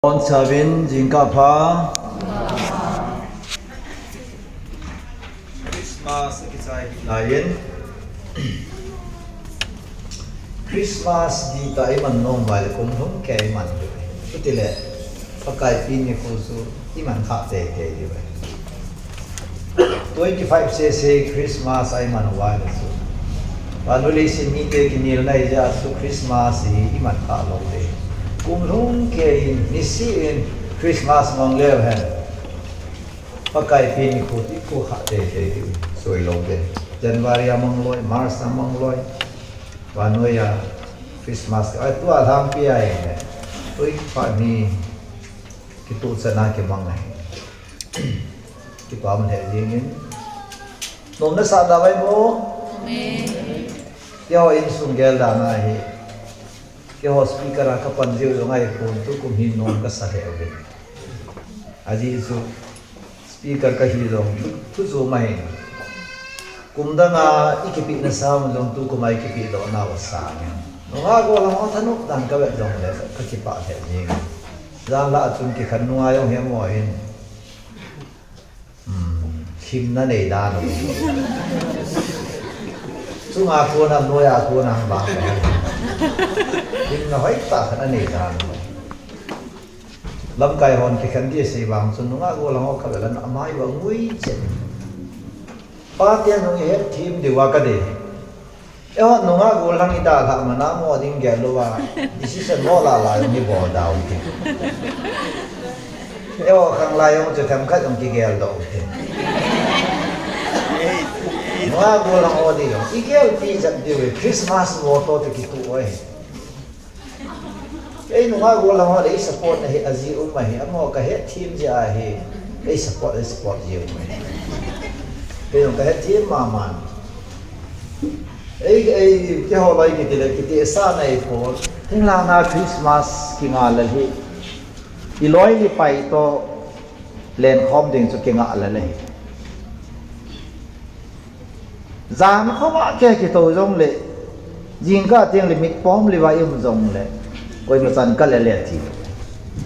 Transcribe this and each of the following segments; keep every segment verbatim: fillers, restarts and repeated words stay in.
Bonchauvin jingkah pha. Christmas akichai hi laiyin. Christmas ding tah iman nom uva ahile kum lhung kei iman diu ahi. Chutile, Pakai pen nikho chu iman kha teitei diu ahi. Twenty-five sese Christmas a iman uva ahile chu, vannoi leiset mite kinelna ahijeh a chu Christmas hi iman kha lou ding. Kum lhung kei in, niseh in Christmas mang leu hen. Pakai pen nikho chu ikho kha teitei diu, soi lou ding. January a mang loi, March a mang loi. Vannoi a Christmas, ai, tua lhangpi a ahile, twenty-five ni kituh chan a kimang ahi. Kipah lheh jengin. Nom nasah da vai mo? Amen. Keiho insung gel dan ahi. Keiho speaker a kapan jiu jong ahipon, tukum hin nom kasa lheh uvin. Ajeh chu speaker kahi jong thu, thu chu mai. Kum dang a ikipehna sang jong tukum a ikipehdoh nau asang in. Nungah gollhang ho thanop dan kavet jongle kakipah lheh jeng. Jan lah a chun kikhen nungah jong hi amaho hin, hmm, lhimna nei dan u. Chunga kona, noiya kona ham vang. Lhimna hoitah khat anei dan u. Lamkai hon kikhen ding asei vang chun nungah gollhang ho kavet le amai uva ngui chen. Paten jong ihet them diu va kadei. Eiho nungah gollhang idalhah mana mo ding gel louva, decision mo lah lah jong ibol da u te. Eiho khanglai jong chu themkhat jong kigeldoh u te. Nungah gollhang ho ding jong igelpi jep diu ahi, Christmas motto toh kituh u ahi. Ei nungah gollhang ho le isupport na hi ajeh um ahi, amaho kahet them jeh ahi, ei support, ei support jeh um ahi. Kei jong kahet them mama. Ei, ei, keiho loi kitile, kitehsa na ahipon. Thinglhang a Christmas kingah le hi, iloi le ipai toh lenkhom ding chu kingah le le hi. Jan khoma kei kitou jongle, jingkah tengle mitpom le va i um jongle, koima chan kale le ti.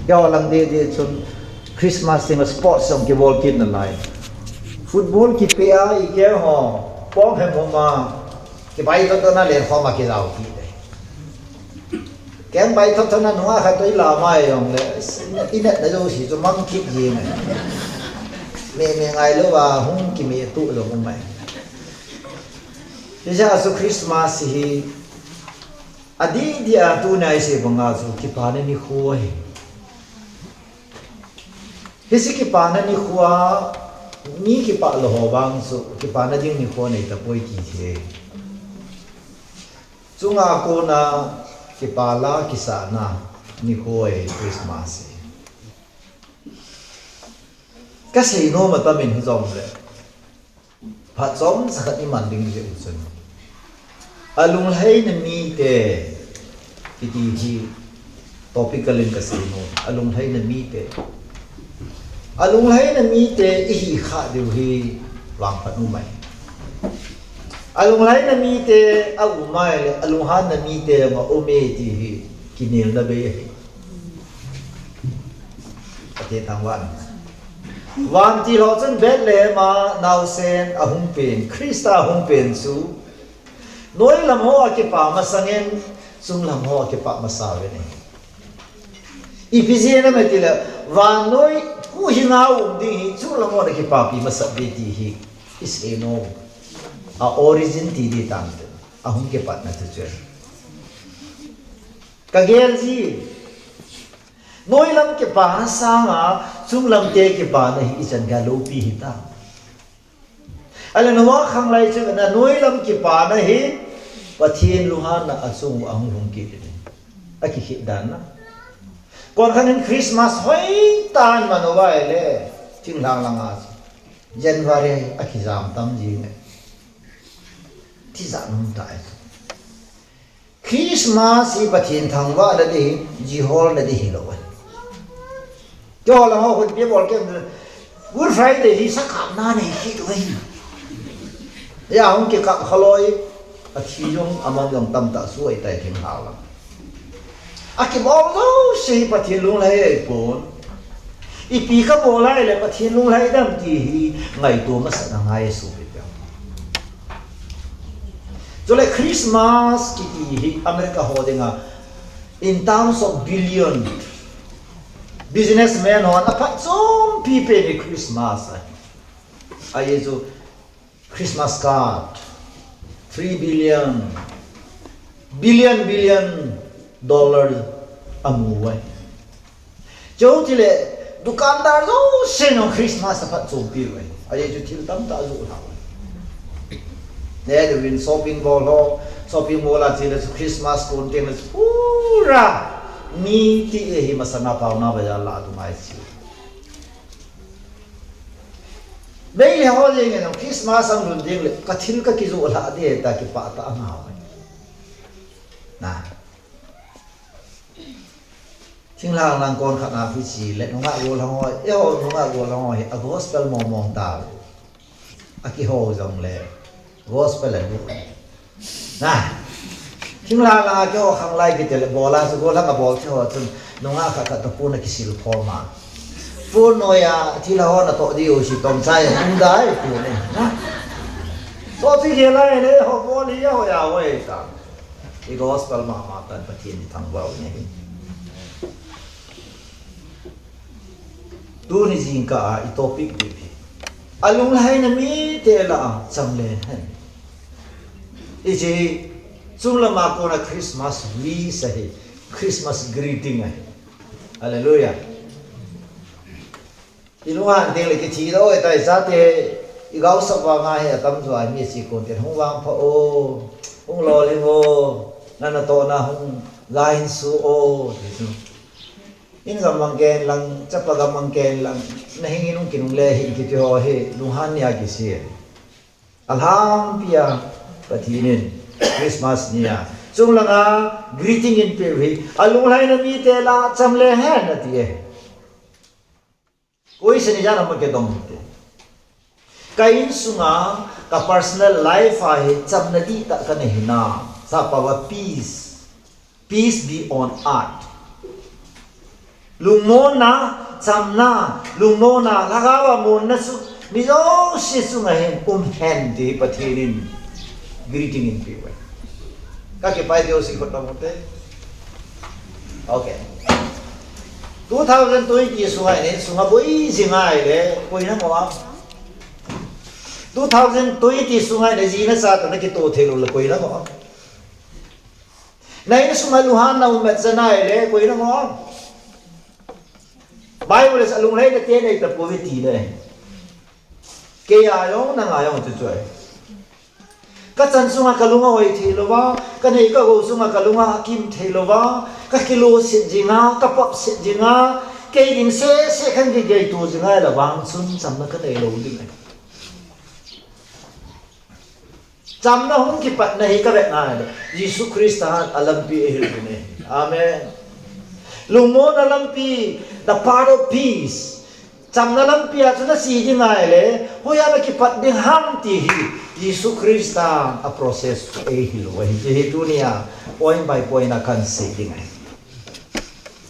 Keiho lang deh deh chun Christmas tengle sports jong kibol kit nalai. Football kipeh a ikeng ho, pom hem hom a, kipai thot thot na lenkhom a kijao kit e. Keng pai thot thot na nungah khat toh ila mai jongle, inatna jouse chu mang kit jeng e. Me me ngailouva hung kime tuh jong um e. Hijeh a chu Christmas hi adih dih a tunia isei banga chu kipana nikho ahi. Hiche kipana nikho a mi kipah lou ho vang chu kipana ding nikho nei tapoi ti thei. Chunga kona kipah la kisahna nikho ahi Christmas hi. Kasei nom atam in hijongle, phat chomcha khat iman ding jeh u chun, alunglhaina mite kiti hi topical in kasei nom, alunglhaina mite. Alunglhaina mite ihi kha diu hi vangphat um ahi. Alunglhaina mite aum ahile, alunghanna mite jong aum e ti hi kinelna bei ahi. Pathen thangvah in. Vantil ho chun Bethlehem a naosen ahung pen, Christa ahung pen chu, noilam ho akipa masangin, chunglam ho akipa masa uve. Ipi jeh ham itile, vannoi huhhinga um ding hi, chunglam hon akipapi masat uve ti hi isei nom. A origin ti ding tante, ahung kipatna chu chu. Kagel ji, noilam kipana sanga, chunglam te kipana hi ichan gei a loupi hita. Ahile Noah khanglai chu na noilam kipana hi Pathen lunghanna achung u ahung lhung kit in. Akikhit dan na. Konkhat in Christmas hoitah in man uva ahile, thinglhang langa chu January a kijam tam jing e. Tijat um tai. Christmas hi Pathen thangvahna ding, jiholna ding hilou ahi. Keiho lang ho khun ipi bol kem, Good Friday hi sakapna nei kit u ahi. Hia hung kikap khaloi, athi jong amang jong tamtah suh ahitai thinglhang lang. Akibol jouse hi Pathen lunglhai ahipon. Ipi kabol a ahile Pathen lunglhai dem ti hi ngaito masat angai e sopi te. Chule Christmas kiti hi America ho dinga in terms of billion, businessman hon aphatchompi pen hi Christmas ahi. Ajeh chu Christmas card, three billion, billion, billion dollar amu uve. Chutile, dukandar jousen jong Christmas aphatchompi uve. Ajeh chu thil tamtah ajoh lha uve. Neduhin shopping mall ho, shopping mall a chele chu Christmas kon tengle chu pura mi ti e hi masanga paona bazar lah a tu ngai chu. Meitei ho jeng in Christmas ahung lhun ding le, ka thil ka kijoh lhah ding tia kipah tah a ngah uve. Na. Thinglhang lang kon khat na hiche le, nungah gollhang ho, eiho nungah gollhang ho hi, a gospel mong mong tauve. Akihou jongle, gospel aduh. Na, thinglhang langa kihou khanglai kiti le, bol a chu gollhang abol thei ho chun, nungah khat khat toh phone akisil khom a. Phone noiya, thilha ho natoh diu hiche tomchai, um dai, phone e. Na. So, chu hilai le, ho bol hi, ho ya, ho e ta. I gospel mama tan Pathen i thangvah u ahi. Tuni jingkah a i topic bep hi, alunglhaina mite lah a cham leng hen. Hiche hi chunglam a kona Christmas wish ahi, Christmas greeting ahi. Hallelujah. I lunghan ding le kithi lou e tai, chate i gaosap vang a hi atam jo a mi chi kon tin hung vangpha o, hung lolhing o, na natohna hung gahinsu o, ti chu. In gam mang ken lang, chapa gam mang ken lang, na hing in hung kinungle hih kiti ho hi, lunghan nia kisei. Alhangpi a Pathen in Christmas nia chunglam a greeting eipeh u hi, alunglhaina mite lah a cham leng hen ati e. Koise ni jan ama kedong te. Ka insunga, ka personal life a hi chamna dihtah kanei hinam. Sapa va peace. Peace be on earth. Lungmonna, chamna, lungmonna, lhagao a monna chu, mi jouse chunga hin um hen ti Pathen in greeting eipeh uve. Ka kipah e, jouse khut dong u te. Okay. Two thousand twenty sunga in, sunga boi jing ahile, koi na mo a. Two thousand twenty sunga in, ji nacha toh na kitoh thei lou le, koi na mo a. Na insunga lunghanna um masa ahile, koi na mo a. Bible a alunglhaina te nei tapouve ti le. Kei a jong, nang a jong chu chu ahi. Ka chan sunga ka lung ahoi thei louva, ka nei ka gou sunga ka lung akim thei louva, ka kiloset jing a, ka papset jing a, kei ding seh seh khan kigei to jing a, ahivang chun chamna ka nei lou ding ahi. Chamna hung kipatna hi ka vet na le, Jesu Christa a lampi eihil ding ahi. Amen. Lungmonna lampi, the path of peace. Chamna lampi a chu na che ding ahile, hoiya na kipat ding ham ti hi Jesu Christa a process chu eihil u ahi. Hiche hi tunia point by point a kahin sei ding ahi.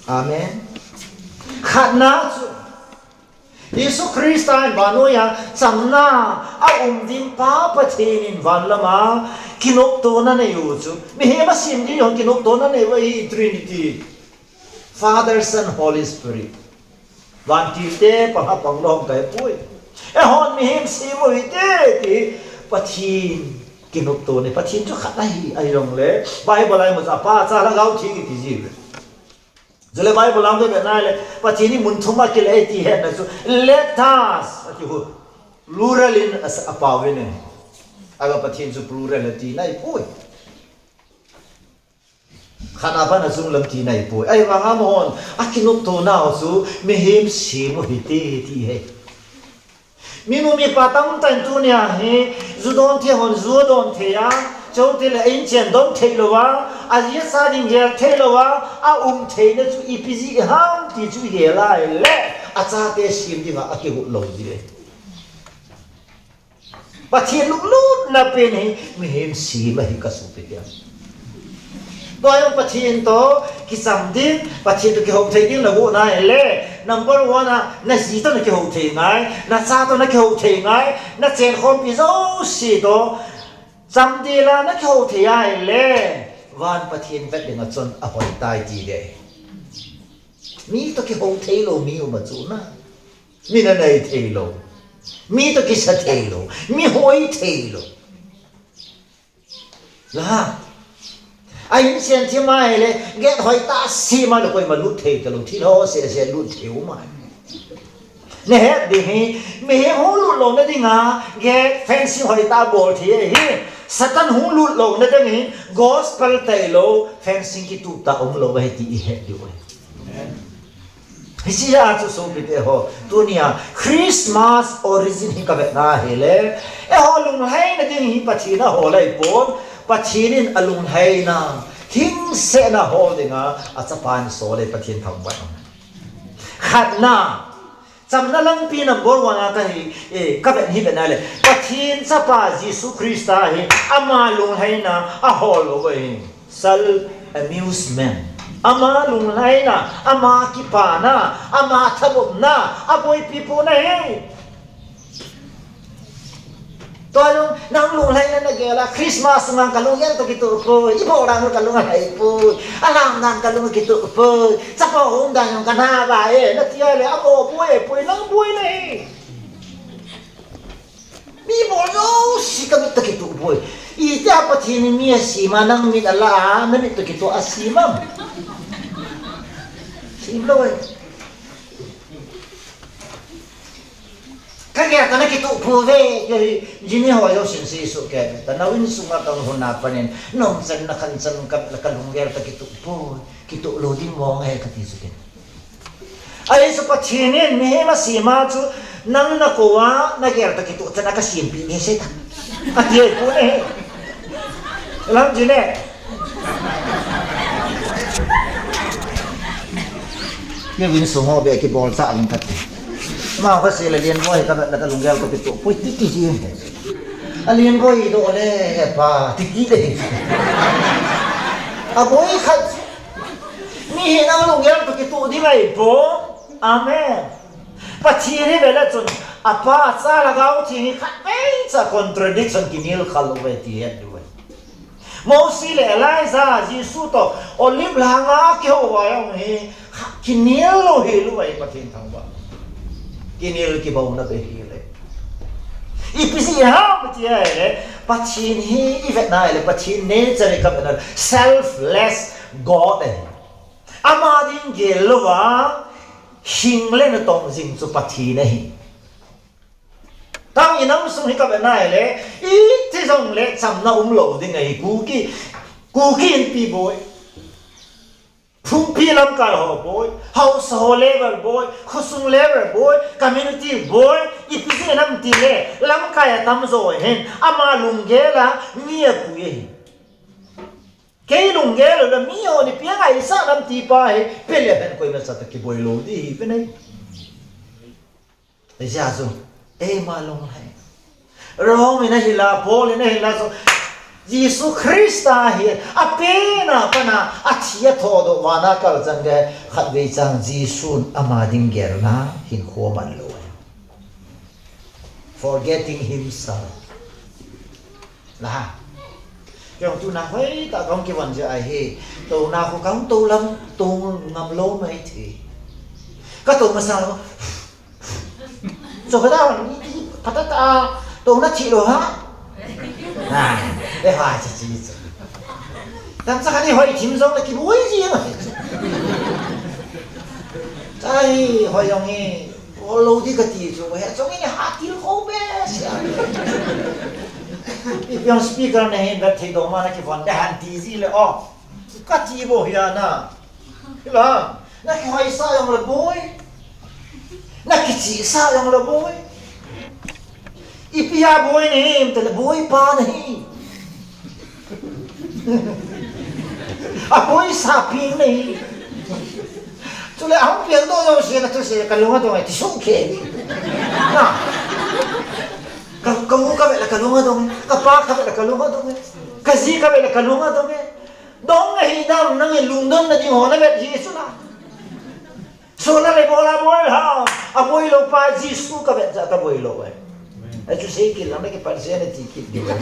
Amen. Khatna chu, Jesu Christa in vannoi a chamna a um ding Pa Pathen in van lama kinoptona anei u chu, mihem asem ding hon kinoptona anei u ahi, Trinity. Father, Son, Holy Spirit. Vantil te pang a pang lou ham kahe poi. Eihon mihem sem u hite ti Pathen kinoptona, Pathen chu khat ahi, ahi jongle Bible a imacha Pa, Cha, Lhagao Theng kiti ji uve. Chule Bible a ivet na le Pathen hi mun thum a kile ti hetna chu, let us ati u. Plural in a, apao uve. Ahivang Pathen chu plural ati nai poi. Khat a pat a chunglam ti nai poi. Ahivang amahon akinoptona u chu mihem sem u hite ti ahi. Minu mipa tamtah in tunia hi, ju don thei hon ju adon thei a, chutile inchen don thei louva, aji asa ding gel thei louva, aum theina chu ipi jeh ham ti chu igel a ahile, achate sem dinga akigot lou ji e. Pathen lunglutna pen hi mihem sem ahi ka sopi te. Tua jong Pathen toh kicham ding, Pathen toh kihou thei ding nagot na ahile, number one a, naji toh nakihou thei ngai, nacha toh nakihou thei ngai, nachenkhompi jouse toh chamdel a nakihou thei ahile, van Pathen vet ding a chun ahoi tai ti ding. Mi toh kihou theilou mi um a chu na. Mi nanei theilou. Mi toh kisa theilou. Mi hoi theilou. La. A insung thim ahile, gate hoitah sem a le koima lut thei talou, thil ho sese lut thei um ahi. Nahet ding hi, mihem hung lut louna dinga, gate fencing hoitah bol thei ahi. Satan hung lut louna ding hi, gospel tailou, fencing kitup tah umlou ahi ti ihet diu ahi. Hiche a chu sopite ho, tunia Christmas origin hi kavet na ahile, eiho lunglhaina ding hi Pathen ahol ahipon, Pathen in alunglhaina, lhingsetna hol dinga, achapan asol e Pathen thangvah. Khatna, chamna lampi number one a kahi, eh, kavet hi vet na le, Pathen chapa Jesu Christa hi, ama lunglhaina ahol lou ahi. Self amusement. Ama lunglhaina, ama kipana, ama thanopna, aboipi pon ahi. Tua jong, nang lunglhaina nagel a, Christmas sunga kalunggel toh kitoh poi, ibola nu kalung alhai poi, alam dan kalung kitoh poi, chapang um dan jong kana va e, nati a le, abo boi e poi, nang boi nahi. Mi bol jouse kamit toh kitoh poi. Itia Pathen in mi asem a, nang mit ala a, namit toh kitoh asem am? Semlou e. Kagel toh nakitoh pouve, kei hi, jini ho jousen seisoh kei ta, nau insunga kahung lhun a pat in, nom chan na khan chan ka, kalunggel toh kitoh poi, kitoh lou ding mong ahi kati chu kei. Ahi chu Pathen in mihem asem a chu nang nakou a, nagel toh kitoh chan a kasempeh behseh ta. Ati ahipoi ne. Lam ji ne. Kei insung ho beh kibol cha vin kati. Ama kasei le Lianboi kavet le kalunggel toh kitoh poi titi ji. A Lianboi doh le hepa titi le. Aboi khat. Mi hi nang lunggel toh kitoh ding ahipoi. Amen. Pathen hi vele chun, Apa, Cha, Lhagao Theng hi khatvei cha contradiction kinel khalou ve ti het diu ahi. Mosi le Elijah, Jesu toh Olive langa kihou va jong hi, kinel lou hilou ahi Pathen thangvah. Kinel kibouna beh hile. Ipi jeh ham ti ahile, Pathen hi ivet na ahile, Pathen nature hi kavet na, selfless God ahi. Ama ding gel louva, hing le natong jing chu Pathen ahi. Tang inam sung hi kavet na ahile, iti jongle chamna umlou ding ahi, Kuki, Kuki Inpi boi. Phungpi lamkai ho boi, haosa ho level boi, khosung level boi, community boi, ipi jeh ham tile, lamkai atamjo hin, ama lunggel a, mi apui ahi. Kei lunggel a, mi hon ipi angaisah ham ti pa hi, pele hen koima cha toh kiboi lou ding ahi, pe nei. Hijeh chun, eima lunglhai. Rom in ahila, Paul in ahila chu, Jesu Christa hi, apen a pat a, athi athodoh vana kal chan gei, khatvei chan Jesun ama ding gelna, hinkho aman lou. Forgetting himself. La. Kei jong tuna hoitah kahung kivon jeh ahi. Touna khu kahung tou lam, tou ngam lou mai thei. Katou masa lou. Cho ka da, ni ti, patata, touna thi lou ha. Na, e ha, chi, chi, chi. Tamcha khat hi hoi thim jong le kiboi ji. Chai, hoi jong hi. Bol lou ding kati chu, he chong in ha til kho be sia. Ipi jong speaker na hin vet thei doh ma na kivon de han ti ji le o. Kati bou hi a na. Hila, na kihoisah jong le boi. Na kichihsah jong le boi. Ipi a boi nahi, im tile boi pa nahi. Aboisah pi nahi. Chule ahung piang doh jouse na thuse kalung adong e, ti sukhe. Na. Ka, ka u kavet le kalung adong e, kapa kavet le kalung adong e, kaji kavet le kalung adong e. Dong ahi dam, nangin lungdonna ding ho navet hi chu na. Solar le bola boi ham, aboi lou pa Jesu kavet jeh a kaboi lou e. Achu sei kit lang, nakipat sei nati kit diu e.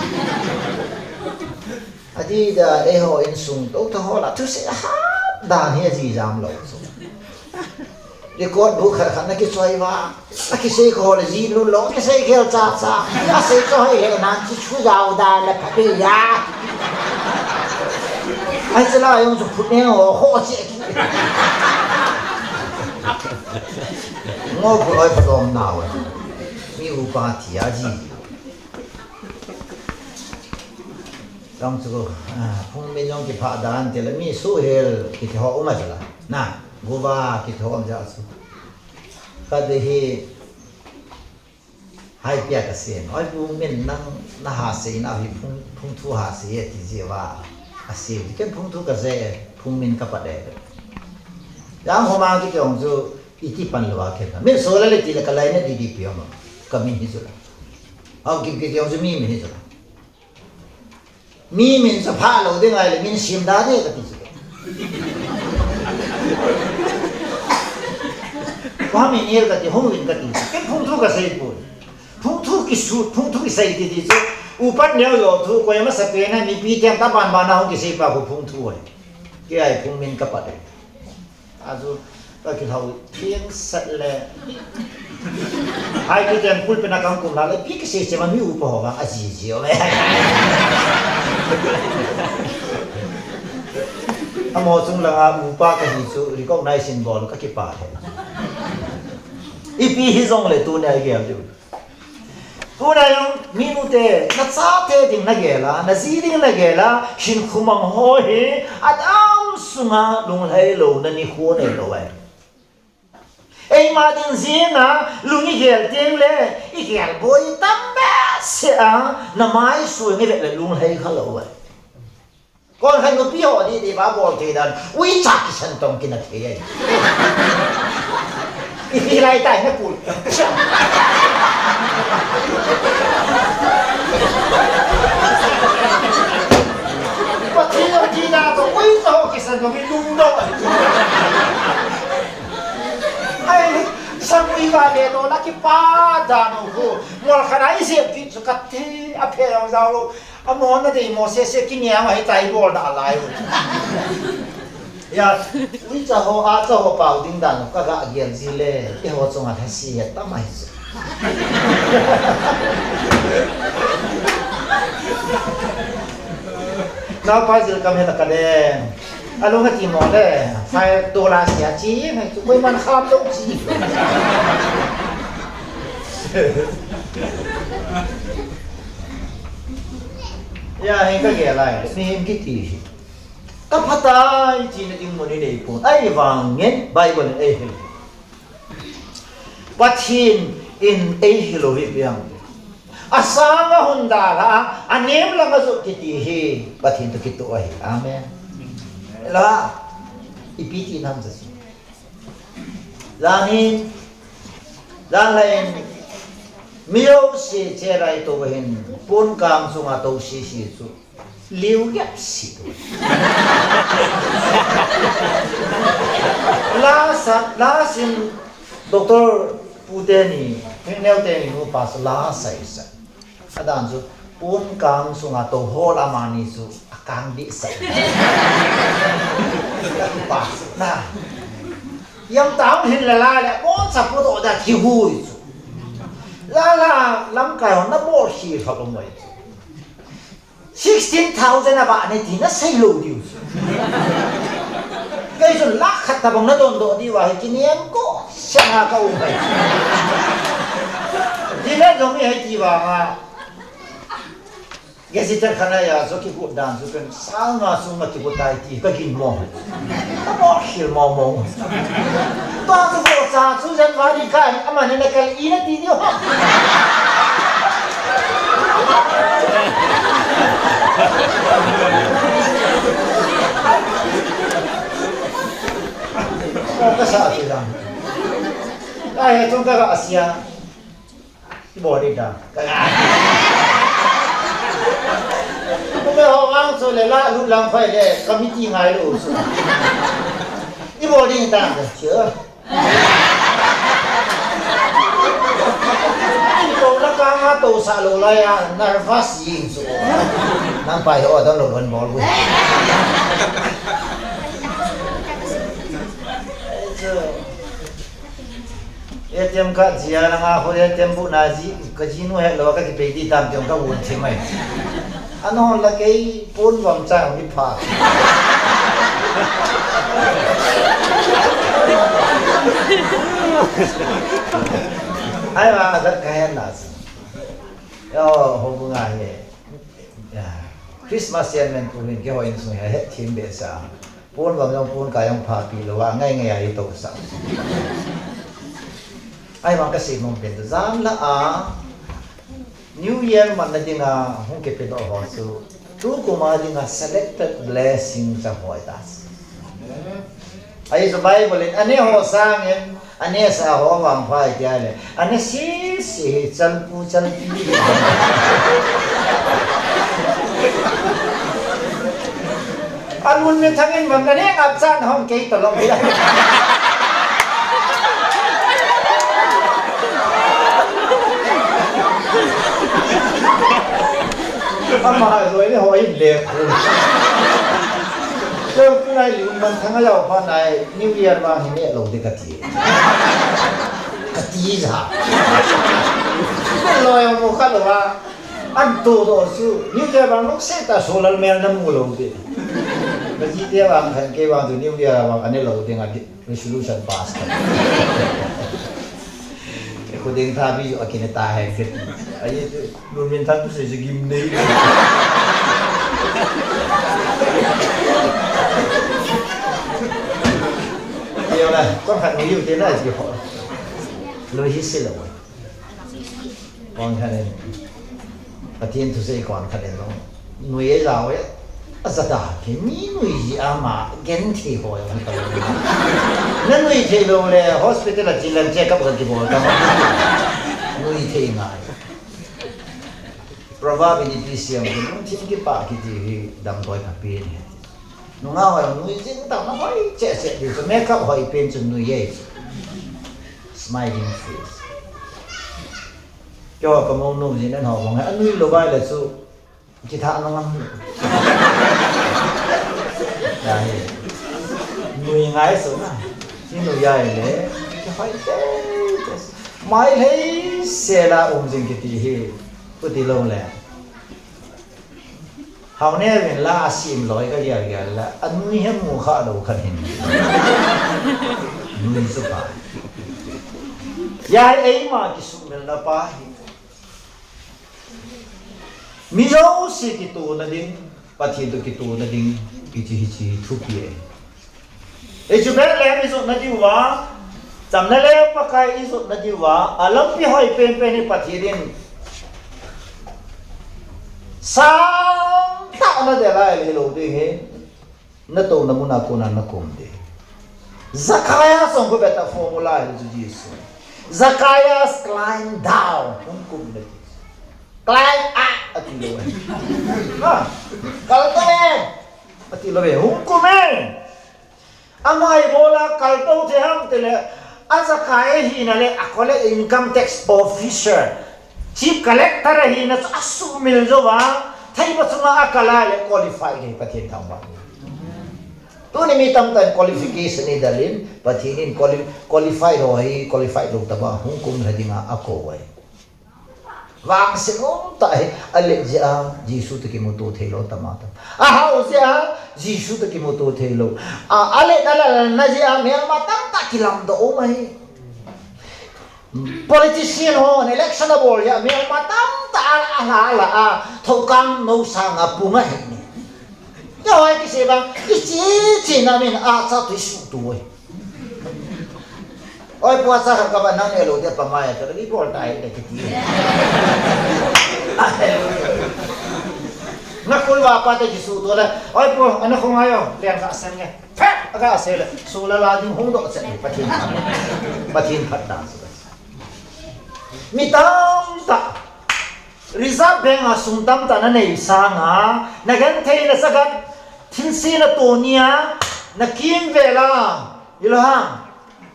Ati da, eiho insung tou ta ho la, thusei hat dan hi ajijam lou chu. Record bu khat khat nakichoi uva. Akisei kho le ji lou lou, akisei khel cha cha. Asei cho hoi he nan chi chu jao da le pha pe ya. Ai chala jong chu phut ne ho ho che. Ngo phut oi pha dom na wa. Mi upa thi a ji. Jong chu, ah, phung min jong kipha dan ti le mi suhel kiti ho um a chu la. Na, guva kiti ho um ja chu. Ka de hi hai pia ka sen. Oi phung min nang na ha sei na hi phung, phung thu ha sei e ti ji va. A sei ken phung thu ka sei, phung min ka pa de. Jang ho ma kiti jong chu iti pan lo a ken. Min so la le ti le ka lai ne di di pi ma. Ka min hi chu la. Au kim kiti jong chu mi min hi chu la. Mi min chu pha lou ding ahile min sim da de kati chu. Koi min el kati, hung vin kati. Ken phung thu ka sei poi. Phung thu kisut, phung thu kisei ti ti chu. Upat neo jo thu, koi masapen a mipi teng ta ban ban a hung kisei pa khu phung thu ahi. Kei a hi phung min ka pa de. Achu, ka kilhou, thing sat le. Hai ki ten pulpit a kang kum la le, pi kisei sei ma mi upa ho vang, aji ji o le. Amo chung langa upa kahi chu, recognition bol ka kipa he. Ipi hijong le tuni a gel diu. Tuna jong, minu te, na chate ding na gel a, na ji ding na gel a, hinkho mang ho hi, adang sunga lunglhai louna nikho nei lou ahi. Eima ding jing a, lung i gel teng le, i gel boi tam behseh a, na maisui nge vet le lunglhai kha lou ahi. Kon khat nupi ho di di ba bol thei dan. Uicha kisan tong kina thei ai. Ipi lai tai na kul. Pathen ho di na to uicha ho kisan tong ki lung do. Ai, sang ui va le to na kipa dan ho. Mol khat ai jep ki chu kati a phe jong jao lo. Amo na dei mo sese kiniam ahi tai bol da lai. Ya, uicha ho, acha ho pau ding dan ka ga gel ji le, keiho chunga lhasi het tam ahi chu. Nau pa jil kam he na ka de. Alung ati mo le, file tola sia chi, ngai chu koiman kham lou chi. Ya, heng ka gel lai, mihem kiti hi. Ka phatai chi na ding mun i nei pon. Ahivangin Bible in eihil. Pathen in eihil u hi piang. Asang a hung dal a, anem lang a jot kiti hi Pathen toh kitoh ahi. Amen. La, ipi ti nam sa si. Jan hi, jan lai in, mi jouse che lai to hin, pon kang chunga to sisi chu. Liu gep si tu. Lasa, lasin Doctor Pu teni, Hringneo teni nupa chu lasa isa. Adan chu, pon kang sunga to hol amani chu, akang di sa. Pas, na. Yang tang hin la la le, pon sa pu to da ki hui chu. La la, lamkai hon na bol hi thot lo moi chu. Sixteen thousand a ba ne ti na sei lo diu. Kei chun lakh khat tabang na don do diu ahi kiniam ko, siang a ka um hai. Di na jong i hai ti vang a. Gesitan khana ya, so kibut dan, so pen, sal nga sung nga kibut tai ti, ka gin mo. Ka mo khil mo mo. To, so ko sa, so jan va di ka, ama ne na kal i na ti ni ho. Ko ka sa ti dan. Ai, tung ka ga asia. Ki bol ding da. Ka ga. Ko ga Ang chu le la lut lang phai le committee ngai lo chu. I bol ding ta ka chu. Ko la ka nga to sa lo la ya nervous ing chu. Nang pai ho dang lo lon bol bu. A T M card jia langa ho A T M bu na ji, ka ji nu he lo ka kipei di tam tiong ka wun thi mai. Ano la kei pon wang cha mi pha. Ai ma da ka he na. Yo, ho bu nga he. Christmas sermon pu hin keiho insung hi ahet thim behseh a. Pon vang jong pon kai jong phapi lou a, ngai ngai a itousah. Ahivang kasei nom pen chu, janhi a New Year manna dinga hung kipedoh ho chu, tukum a dinga selected blessing chu ahoi ta. Ahi chu Bible in, ane ho sangin, ane sa ho vangpha iti a le, ane sisi hi chalpu chalpi. Alun mi thangin vang ane ngap chan hong kei tolong hi. Ama loi ni ho in le khu. Cheu tu nai liu man thang a jao pha nai New Year vang hi ne lo de kati. Kati ja. Loi mo kha lo va. An to do chu New Year vang lok se ta so lal mel na mu lo de. Ka ji te vang khan kei vang tu New Year vang ane lo de nga di. Resolution pass ta. Khuding tha bi a kine ta hai fit. Aye tu lu min than tu se gim nei. Yo la, kon khat ni yu te na ji ho. Lo hi se lo. Kon khat ni. Pathen thusei kon khat ni lo. Nui e jao e. Ajat a, kei mi nui ji ama, genthei ho jong tao. Na nui thei lou le, hospital a chelang check up ka kibol ta. Nui thei ngai. Proverb in ipi sei em, lungthim kipah kiti hi damdoi pha pen ahi. Nungah ho jong nui jing tah, na hoi cheh cheh di chu, makeup hoi pen chu nui e. Smiling face. Keiho ka mou nom jing in ho bang, anui lou vai le chu, Kithah na ngam. Ahi. Nui ngai su na. Hi nui jai le. Kihoi te te. Mai lhei se la um jing kiti hi. Khuti lou le. Hao ne vin la asim loi ka gel gel la. Anui he mu kha lou khan hin. Nui su pa. Jai eima kisumil na pa hi. Mi jouse kitohna ding, Pathen toh kitohna ding, hiche, hiche thupi e. Hichu Bethlehem ijotna diuva, chamna le Pakai ijotna diuva, alampi hoi penpen hi Pathen in sangtah na delai hilou ding ahi. Natouna muna kona nakom ding. Zacchaeus jong khu beta formula hi chu Jesu. Zacchaeus climb down, hung kum le. Climb up, ati lou e. Ha, kaltou e, ati lou e, hung kum e. Ama ibola kaltou thei ham tile, a Zacchaeus hina le, a kole income tax officer. Chief Collector ahina chu asuhmil jouva, theipa chunga akal a le qualified ahi Pathen thangvah. Tuni mi tamtah in qualification idalin, Pathen in quali-, qualified ho hi, qualified lou tobang, hung kum lha dinga akou ahi. Vangset umtah hi, alet jeh a, Jesu toh kimuto theilou tama tam. Ahao jeh a, Jesu toh kimuto theilou. A, alet alalna jeh a, melma tamtah kilamdoh um ahi. Politician hon election abol a, melma tamtah a, a, a, a, a, thoukang nou sanga pung ahi ni. Keiho kisei bang, ichi, chi na min a cha tu isu tu oi. Oi, pu a cha khat kava nang ne lou dia pa mai, ka li bol tai, te kiti. Na kul va pa te kisu tu le, oi, pu, ana khong ayo, lian ka sen nge. Phe, aga se le, su la la ding hung doh chen, Pathen. Pathen phat dan su. Mi tamtah. Reserve Bank a sum tamtah nanei sanga, nagenthei nasagat, thilse natoh nia, nakimvel a, ilah ham,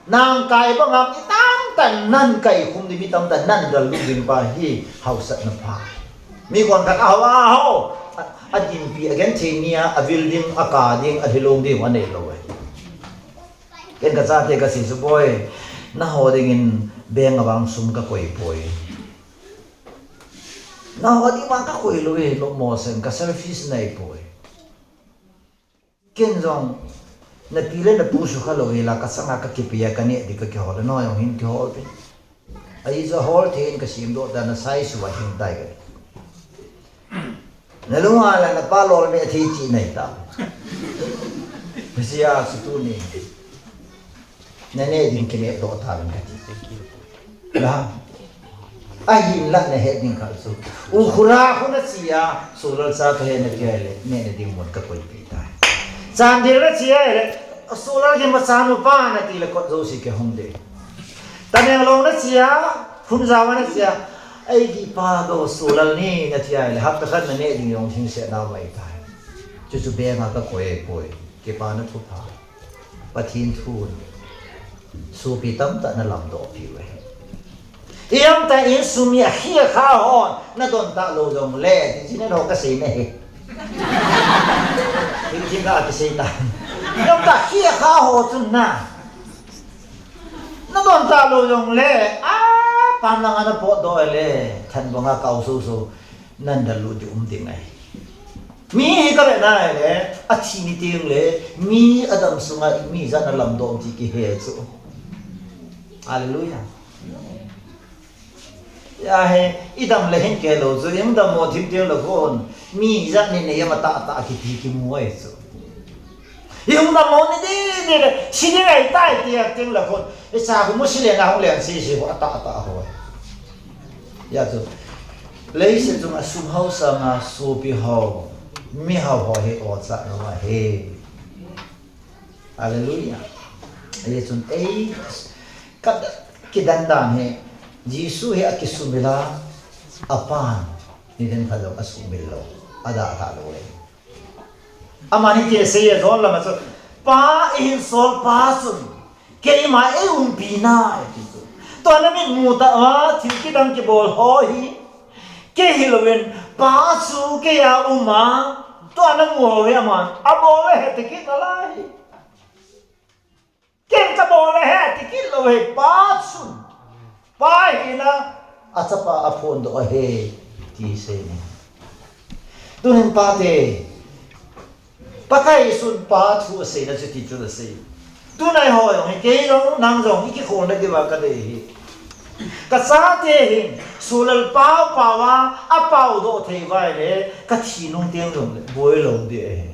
nangkai banga mi tamtah nankai khum ding, mi tamtah nangal lut ding pa hi hausatna pha. Mi konkhat ahao, ahao, a, adinpi, agenthei nia, avil ding, akah ding, alhilong ding, anei lou e. Ken kachate kasei chu, boi, naho dingin bank a vang sum kakoi poi. Naho ding vang kakoi lou e, lom mo sen, ka selfish nei poi. Ken jong, napi le napu sukha lou hela, kachanga kakipe a, kaneh ding kakihol le, nangho jong hin kihol pin. Ahi chu ahol thei in kasemdoh tan, nasai suh a hing tai kati. Nalunga la napa lolme thei chi nei ta. Hichea chu tuni naneh ding kinehdoh tauvin kati. Ahinla nahet ding khat chu, Ukhrul khu nache a, Solal cha kahi nati ahile, nehna ding mun kakoipeh tai. Chandel nache ahile, Solal kimacha nupa nati le kot jouse kihong ding. Tamenglong nache a, Hunjao a nache a, eiki pa toh Solal ni nati ahile, hapta khat naneh ding jong thingset nau mai tai. Chuchu bank a kakoi poi, kipana thupha. Pathen thun sopi tamtah nalamdoh piu ahi. Ijemtia insung mi akhi akha hon nadon talou jongle, ti chun nangho kaseina ahi. Hiti ka kisei ta. Ijemtia akhi akha ho chun na, nadon talou jongle, a, pan langa napotdoh le, thanbanga kau soso, nangal lut ding um ding ahi. Mi hi kavet na ahile, athi ni tengle, mi adam sunga mi ijat nalamdoh um ti kihe chu. Hallelujah. Ahi, idam le hin kei lou chu, idam mo thim tengle khun, mi ijat ni nei ama tah tah kiti kimu ahi chu. Ihung dammo ni ding ding le, thi ding ahitai ti a tengle khun, icha khu musi le na hung leng sese khu atah atah ho. Hijeh chun, leiset chunga sum hao sanga sopi hao, mi hao ho hi ocha lou ahi. Hallelujah. Hijeh chun, ei, ka, kidan dan hi, Jesu hi akisumil a, apan, nidang khat jong asumil lou, adalha lou le. Amani ti asei e, John lama chu, Pa eihin sol pa chun, keima eiumpi nai, ati chu. Tua namitmu tah uva, thil kidang kibol ho hi, kei hilouvin, Pa chu keia um a, tua namu ho hi aman, abol ahi ti kit nalai. Ken kabol ahi ti kit lou ahi, Pa chun. Pa hina, achapa aphondoh ahi, ti sei ni. Tunin pate, Pakai Jesun Pa thu aseina chu ti chu asei. Tuna eiho jong hi, kei jong, nang jong, ikikholna diuva kadei ahi. Kachate hin, Solal pao pao a, apaodoh thei uva ahile, kathi nung teng jongle, boi lou ding ahi.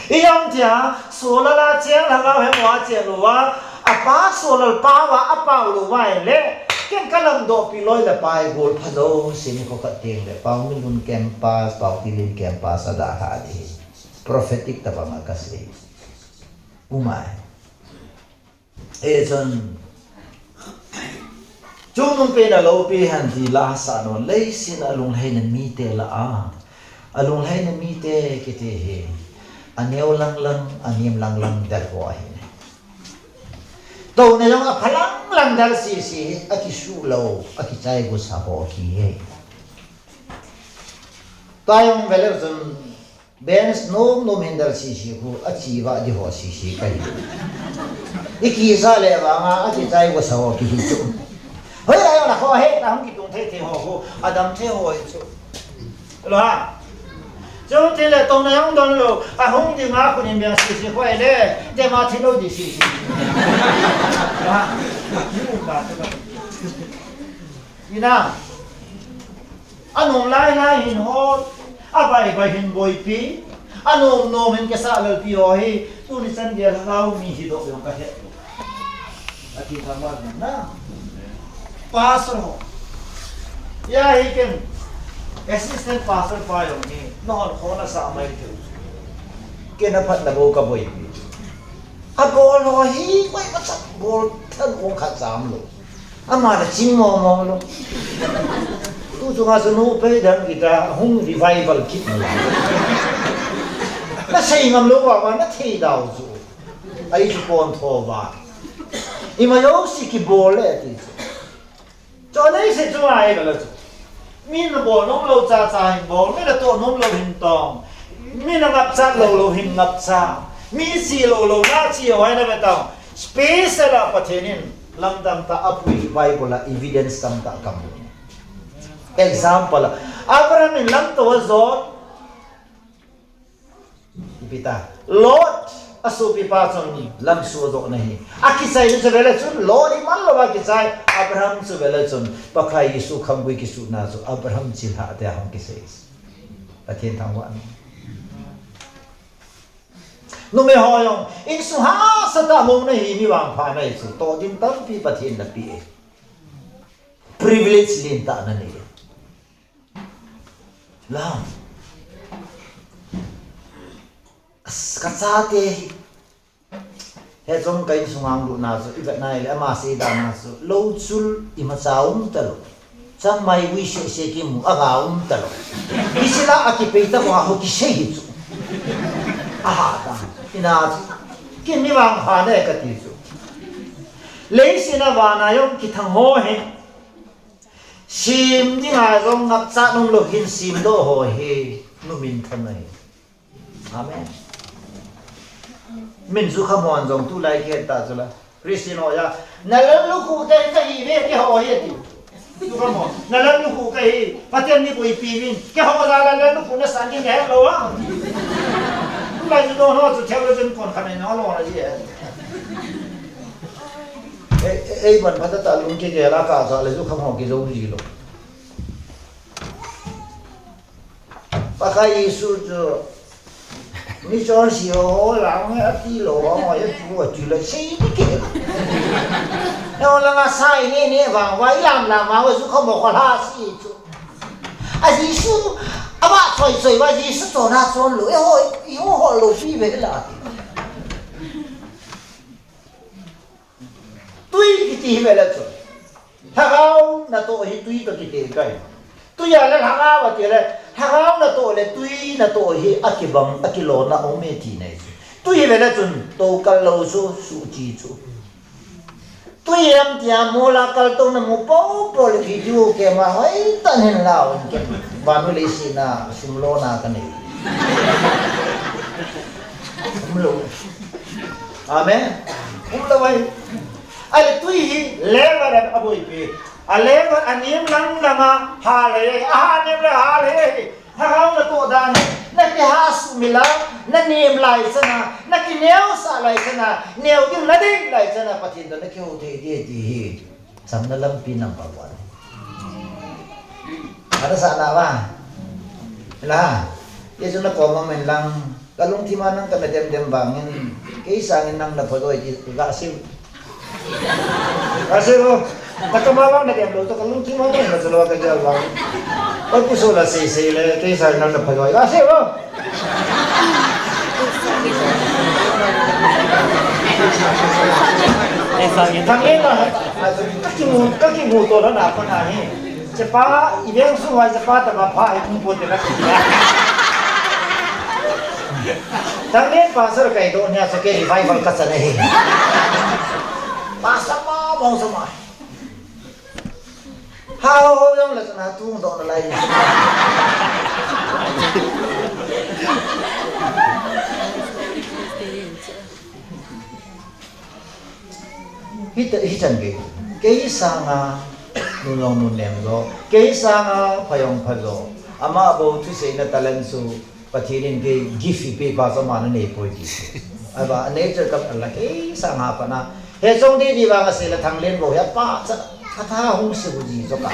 Ijemtia, Solal a cheng, Lhagao Hemo a cheng louva, apa Solal pao a, apao louva ahile, ken kalamdohpi loi le pai gol pha jouse nikho khat tengle, Paominlun campus, Paotilin campus adalha ding ahi. Prophetic tobanga kasei. Umai. Hichun, chungnungpen a loupi hen ti la hasah nom, leiset a alunglhaina mite lah a, alunglhaina mite kiti hi, aneo lang lang, anem lang lang del ho ahi. Touna jong apha lang lang del sese hi, akisuh lou, akichai gosa ho kihi. Tua jong vele chun, Benz nom nom hin del sese khu, achi vah ding ho sese kahi. Ikisa le vanga, akichai gosa ho kihi chu. Hoilai jong la kho he, ta hung kitung thei thei ho khu, adam thei ho hi chu. Lo ha. Chutile touna jong donlou, ahung dinga khu nin beng sese khu ahile, tema thi lou ding sese. Lo ha. Ina. Anom lai lai hin hol, avai vai hin boipi, anom nom hin kisah lalpi ho hi, tuni chan geiya Lhagao mi hidoh jong kahe. Ati thama na. Pastor ho. Hia hi ken, assistant pastor pa jong hi, nahon khona sa mai thei. Ken aphatna bou kaboipi. Abol ho hi, koimacha bol than ong khat jam lou. Ama la ching mo mo lou. Tu chunga chu nu pei dang kita hung revival kit ni. Na sei ngam lou va, na thei dau chu. Ai chu pon tho va. Ima jouse kibol le ti chu. Chonei se chu ai bela chu. Mi na bol nom lou cha cha hin bol, mi na toh nom lou hin tong. Mi na ngapchat lou lou hin ngapchat. Mi chi lou lou na chi hoi na be tong. Space la Pathen in lam tamtah apui, Bible a evidence tamtah kamu. Example a, Abraham in lamto ajo. Ipi ta. Lot, asopipa chun lamsuh ajo na hi. Akichai chu vele chun, Lot iman lou akichai, Abraham chu vele chun, Pakai Jesu khamgui kisuhna chu, Abraham chilhah te ahung kisei. Pathen thangvah in. Numei ho jong, insung hahsatah a um na hi mi vangpha na hi chu, toh ding tampi Pathen in napeh e. Privilege lentah nanei e. Lam. As, kachate hi. Hiche chun ka insung a hung lut na chu, ivet na hile, ama sei dan a chu, lou chul imacha um talou. Changmai vui sese kimu, aga um talou. Hiche la akipei tah a ho kisei hi chu. Aha ta. Ina chu. Kei mi vangpha ne kati chu. Leiset a vana jong kithang ho hi. Sem dinga jong ngapchat nom lou hin semdoh ho hi, nu minthan ahi. Amen. Min chu khamon jong tulai kei ta chu la. Christian ho ja. Na lallukhuh te kahi ve keiho hi ati. Chu khamon. Na lallukhuh kahi. Pathen in eiboipi uvin. Keiho ja la lallukhuh nasan ding nahet lou a. Tulai chu don ho chu theologian kon khat nei na lo na ji e. Ei, ei, ei, ban phatah tah lung kigel a kah kah le chu khamon kijou ji lou. Pakai Jesu chu, mi chonse ho, ho lang ati lou, ho, ho, ati lou, ati lou, sei ding kei. Eiho langa sai ne ne vang uva, ilam lam vang uva, chu khamon kholha si chu. A Jesu, avah choi choi uva, Jesu chon a chon lou, eiho, eiho hol lou pi ve la. Tui kiti hi vele chun. Lhagao natoh hi tui toh kiti ahi. Tui a le lhagao ati le, lhagao natoh le tui natoh hi akibang, akilona um e ti nei chu. Tui hi vele chun, tou kal lou chu, suhchi chu. Tui em tia mol a kaltouna mu popo le video kema hoitah in hin lau in kem. Vannoi leiset a sum lona kanei. Um lou. Amen. Um lou ahi. Ahile tui hi level a boipi. A level a nem lang lang a hal ahi. A ha nem le hal ahi. Lhagao natoh dan hi. Na kihasuh mil a, na nem lai chan a, na kineosah lai chan a, neo ding na dei lai chan a, Pathen toh na kihou thei ding ti hi. Chamna lampi number one. Ana sah na va. La. Jesu na kom a um in lang. Ka lungthim a nang kana dem dem vangin. Kei sangin nang na pha doi ti ka sei. Ka sei o. Na kama vang na dem lou, to ka lungthim a nang na chalou ka gel vang. Oi pu so la sei sei le, kei sangin nang na pha doi. Ka sei o. Thanglen pa, ka kimu, ka kimu to na na pa na hi. Chepa, i veng sung uva chepa tama pha hi kum pote na. Thanglen pastor kai doh nia so kei revival ka chan ahi. Pastor ma, bong so ma. Ha ho ho jong la chun a tung doh nalai. Hita, hichan kei. Kei sanga nu jong nunem jo. Kei sanga pha jong pha jo. Ama bou thuseina talent chu Pathen in kei gift ipi pa chu ama nanei poi ti. Ahivang a nature ka la kei sanga pa na. He chong di di vang a sei la Thanglen bou hi apa cha ka tha hung sei bu ji jo ka.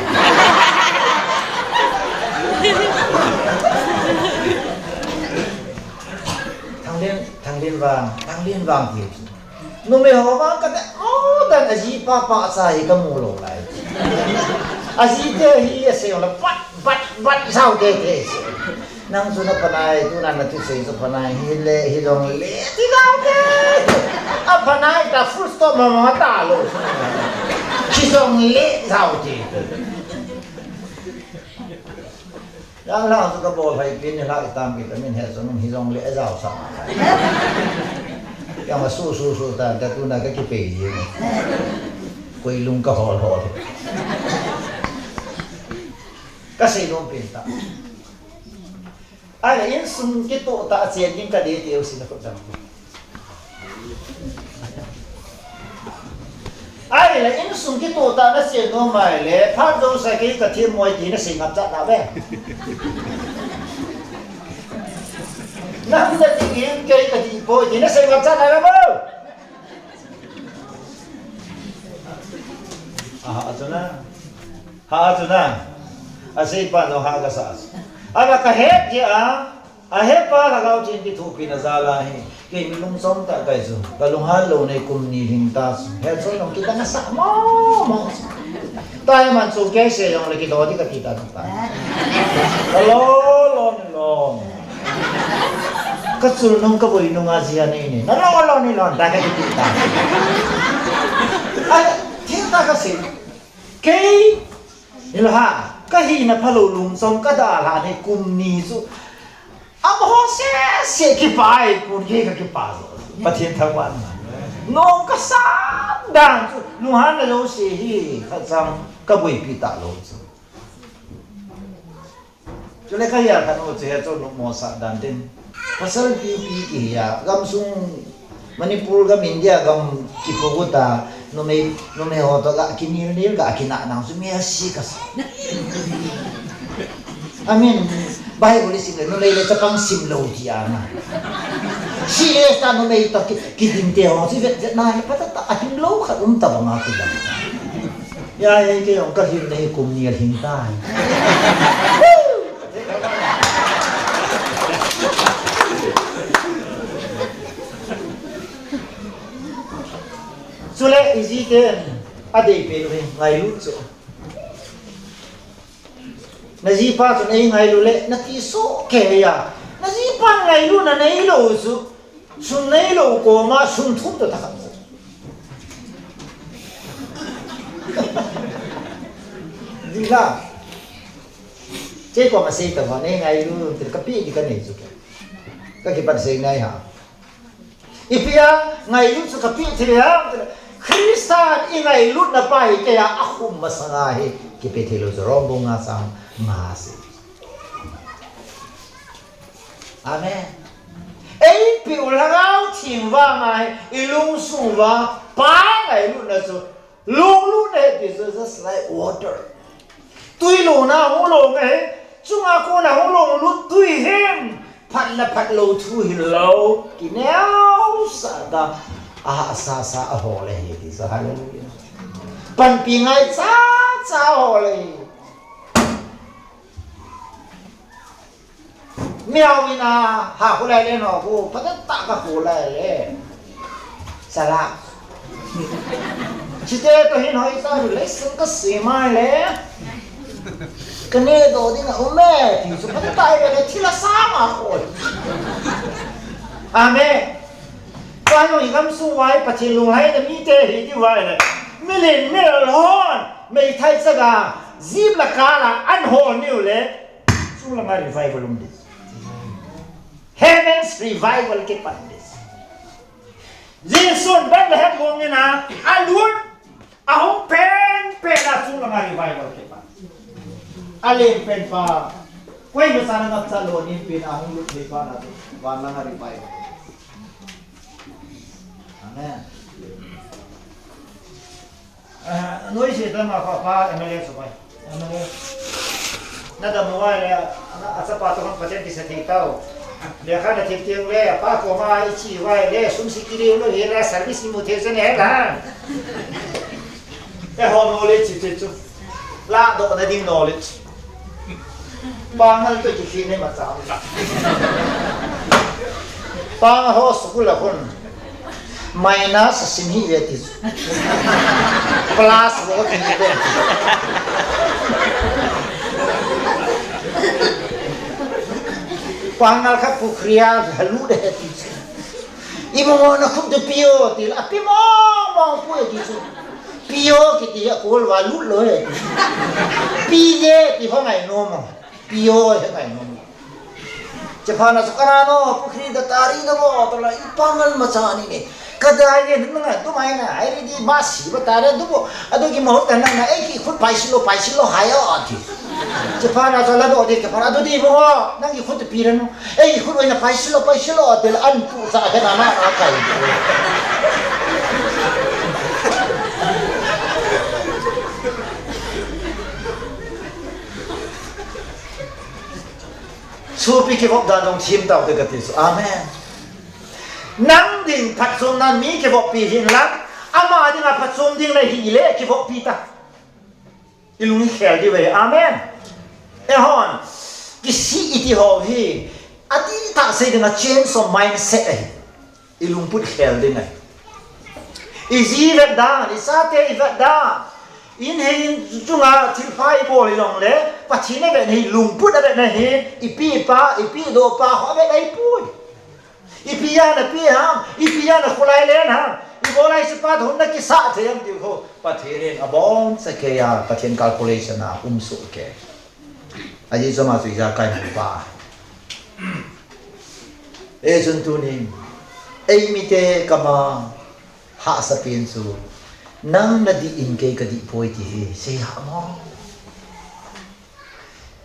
Thanglen, Thanglen vang, Thanglen vang ti. Numei ho vang kate, oh, dan aji pa pa cha hi kamu lou lai. Aji te hi asei la, bat, bat, bat, sao te te. Nang chu na panai, tuna na thusei chu panai, hi le, hi jong le, ti sao te. A panai ta full stop ma ma ta lou. Hi jong le, sao te. Yang lang chu kabol hai pin ni lhah itam kit amin he chu min hijong le ajao sa. Yang ma su su su ta ta tuna kakipei ji. Koi lung kahol hol. Kasei nom pin ta. Ahile insung kitoh tah a chen ding kadei ti u sin a khut dang. Ahile insung kitoh tah a nachen nom ahile, phat jouse kei kathem moi ti nasei ngap chat nave. Nang nadih in kei kadih poi ti nasei ngap chat nave mo. Aha, achu na. Ha, achu na. Asei pa no ha kasa. Ala kahet jeh a, ahepa Lhagao Theng kithopina jal a hi. Kei mi lungchom tah kahi chu. Kalunghan lou nei kum ni lhing ta chu. He chu nong kidang asah mo mo. Tai man chu kei se jong le kido di kati ta ta. Kalo lo ni lo. Kachul nung kaboi nung a jia nei ni. Nalo lo ni lo ta kakiti ta. Ai, thil ta kasei. Kei, nilha, kahina phalou lungchom kadalha nei kum ni chu. Amaho sese kipa e, kun kei kakipa jo. Pathen thangvahna. Nom kasan dan chu, lunghanna jouse hi, kachang, kaboipi talou chu. Chule kahia khat u chu hiche chu nopmo sah dan tin. Pasal pipi kihi a, gamsung Manipur gam India gam kipo got a, numei, numei ho toh ga kinil nil ga kinah nang chu mi asi kasa. I mean, Bible isim le, numei le chapang sim lou ti ana. Serious ta numei toh ki, kiding te ho chu vet vet na hi patah ta ahing lou khat um tabang a kidang. Ya, ya, kei jong kahil nei kum ni alhing tai. Chule, iji ten, adei peh u hi, ngailut chu. Najipa chun eingailu le, nati soh kei a. Najipa ngailutna neilou chu. Sum neilou koma sum thum toh tha khat. Ding la. Che koma sei ta va, nei ngailu, te kapi di kanei chu. Kakipat sei nai ha. Ipi a ngailu chu kapi thei ham. Christa ingailutna pa hi kei a akhum masanga hi. Kipe thei lou chu Rom bung nga chang nga sei. Amen. Eipeh u Lhagao Theng vang a hi, ilungsung uva, Pa ngailutna chu, lunglutna hi ti chu just like water. Tui lona hung long ahi, chunga kona hung longlut tui hin, phat le phat lou thu hilou, kineosah ta, ahahsa sa ahol ahi ti chu, hallelujah. Panpi ngaicha cha ahol ahi. Miao in a, ha khu lai le no khu, phatah tah ka khu lai le. Sala. Chite toh hin hoi ta ru le, sum ka si mai le. Ka ne do ding a um e, ti chu phatah tah le, thil asang a khu. Amen. Tua jong i gamsung uva hi Pathen lunglhaina mite hi ti uva ahile, milen mil hon, meithai chaga, jeep le car a an hol niu le, chunglanga revival um ding. Heaven's revival kipan ding. Jesun Bethlehem gong in a, alut, ahung pen pen a chunglanga revival kipan. Alen pen pa, koi masa na ngap cha lo nin pen ahung lut thei pa na chu, vanlanga revival. Amen. Ah, noi se ta ma pa, pa, M L A so pai. M L A. Na da mo vai le, na, achapa toh kan Pathen kisa thei tau. Lekha na thei teng le, pa koma i chi vai le, sum si kiri ulo he la, service i mu thei se ne la. Eiho knowledge chu chu. Ladohna ding knowledge. Pangal toh kikhel nei ma cha. Pangal ho school a khun. Minus a sim hi ve ti chu. Plus lo ti ve. Pangal kha pukhri a halut de ti chu. I mongmong na khup de pio ti la, pi mongmong poi ti chu. Pio kiti a kol va lut lo he ti. Pi le ti ho ngai nom mo. Pio he ngai nom. Chephat na chu kana no, pukhri da tari da bo, to la ipangal ma cha ni ne. Kadai ye nung na, tu mai na, ai ri di ma si ba tare, tu bo, adu ki mo ta na na, ei ki khut pai silo, pai silo, hai o, ti. Chephat na chu la do di, chephat na, adu di bo, nang ki khut pi ran, ei ki khut oi na, pai silo, pai silo, ti la an tu sa he na na, a kai. Sopi kivop dan jong thim tau te kati chu. Amen. Nang ding phatchomna mi kivoppi hin lang, ama dinga phatchom ding nahi le kivoppi ta. I lung hi khel diu ve. Amen. Eihon, kisih iti ho hi, ati ta sei dinga change of mindset ahi. I lungput khel ding ahi. I ji vet dan, i chate i vet dan. In he in chunga thilpha i bol hi jongle, Pathen i vet hi, lungput a vet na hi, i pi i pa, i pi i do pa, ho vet ahi poi. I pi a na pi ham, i pi a na khulai len ham, i bol a i sipa thun na kisa thei ham ti kho. Pathen in abon sa kei a, Pathen calculation a um suh kei. Ajeh chu ama chu ijakai mu pa. Hichun tunin, eimite kama hahsa pen chu, nang nadih in kei kadih poi ti hi, sei hah mo.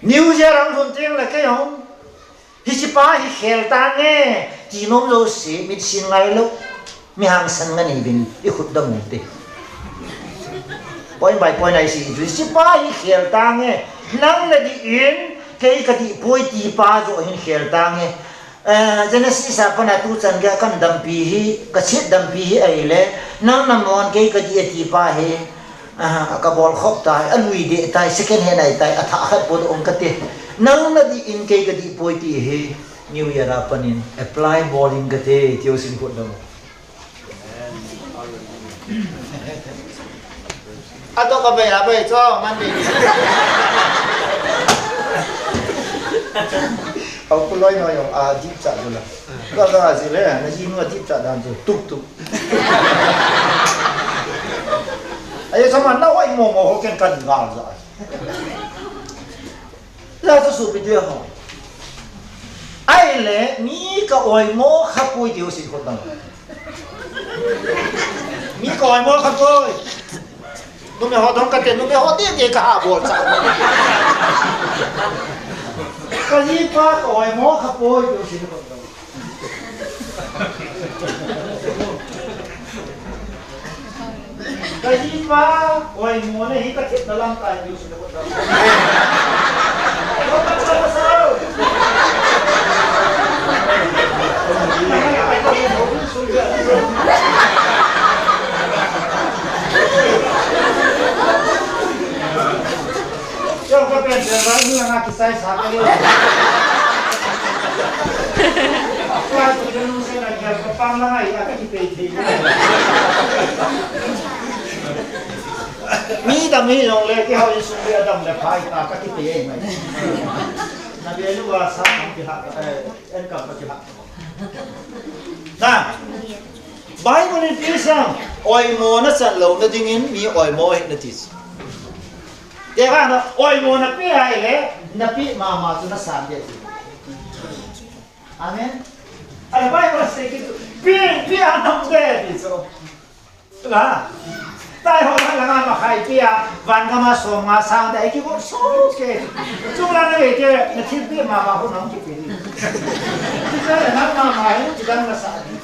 New Year ahung lhun teng le kei hung, hiche pa hi khel tange, ti nom jouse, mitsin ngai lou. Mi hangsan nga neivin, i khut dam u te. Point by point a i sei chu, hiche pa hi khel tange, nang nadih in, kei kadih poi ti pa joh hin khel tange. Eh, Genesis a pat a tuchan gei a kan dampi hi, ka chet dampi hi ahile, nang namon kei kadih e ti pa hi, ah, ka bol khop tai, alui deh tai, second hand ahi tai, athah khat po doh ong kate. Nang nadih in kei kadih poi ti hi, New Year a panin apply bol ing kate, tiu sin khut dam u. Ato ka bai a bai cho, Monday. Au ku loi no yong, a, dip cha du la. Ka ga ji le, na ji nu dip cha dan chu, tuk tuk. Ai, sama na oi mo mo ho ken kan gal ja. La chu supi dia ho. Ahile, mi ka oimo kha poi tiu sin khut dam. Mi ka oimo kha poi. Numei ho dong kate, numei ho ding ding ka ha bol cha. Ka jipa ka oimo kha poi tiu sin khut dam. Ka jipa, oimo na hi ka thepna lam tai, tiu sin khut dam. Chong ka pen pen ba ni nga kisai sa ka ni. Apply to the new side, ka pang la ngai, ka ki pei pei. Mi dam hi long le, ki hao insung le dam le phai ta, ka ki pei mai. Na be lu wa sa ki ha, eh, en ka ki ha. Na, Bible in pi sang, oimo na chan lou na dingin, mi oimo hi na ti. Te ha na, oimo na pe ahile, na pe mama chu na san de ti. Amen. Ale Bible sei ki chu, pe, pe a nam de ti chu. La. Tai ho na la nga ma khai pia, van ka ma som nga sang de ki ko so ke. Chung la na ve ke, na thil pi ma ma ho nang ki pi ni. Ti sa na ma ma hi, ti dang na sa ni.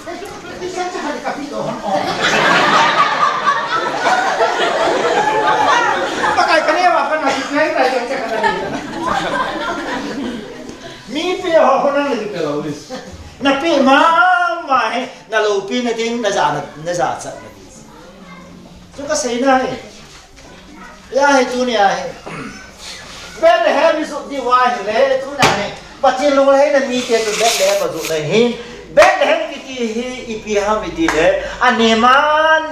Ti sa cha ha ka pi to hon o. Pa kai ka ne wa ka na ki kai tai ka cha ka na ni. Mi pi ho ho nang ni pe lo ni. Na pi ma ma he, na lo pi na ding, na ja na, na ja cha na. Chu ka seina hi. Ya hi tunia hi. Bethlehem i sut diu ahi le, tunia hi. Pathen lungleina mite chu Bethlehem a sut na hin. Bethlehem kiti hi ipi ham i ti le, a nem a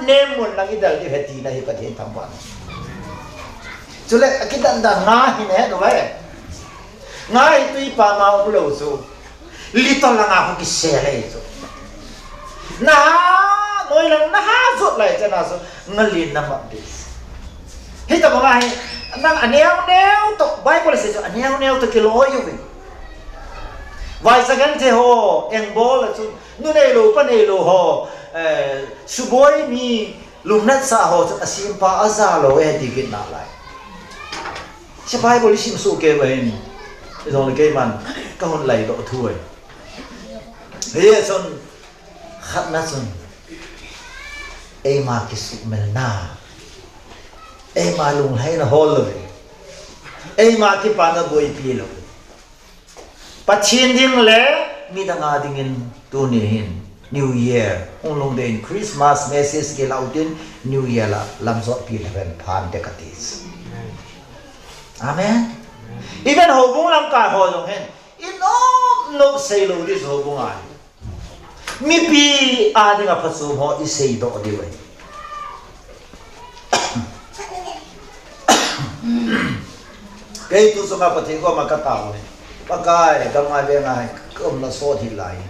nem mun lang i dal diu ahi tina hi Pathen thangvah. Chule, a kidan dan nga hi ne, no le. Nga hi tui pa ma u lo chu. Little langa khu kisel e chu. Na ha, noi lang na ha jot lai chana chu, nga lin na mat di. Hitabanga hi, Nang aneo neo toh, Bible asei chu aneo neo toh kiloi uvin. Vaicha genthei ho, engbol a chu, nu neilou, pa neilou ho, eh, suboi mi, lungnatcha ho chu asempa aja lou e ti kit nalai. Hiche Bible isim soh kei uva hin, ijongle keiman, kahung laidoh thu ahi. Hichun, khatna chun, eima kisuhmelna, eima lunglhaina hol lou, eima kipana boipi lou. Pathen ding le midang a dingin tuni hin New Year, hung lhung ding in Christmas message kilah utin New Year la lamjotpi lheh uvin phante kati. Amen. Even houbung lamkai ho jong hin, inop nop seilou ding houbung a. Mipi a dinga phachom ho iseidoh diu ahi. Kei tu chunga Pathen koma katao e. Pakai, gamngai vengai, kaumna sot hih lai.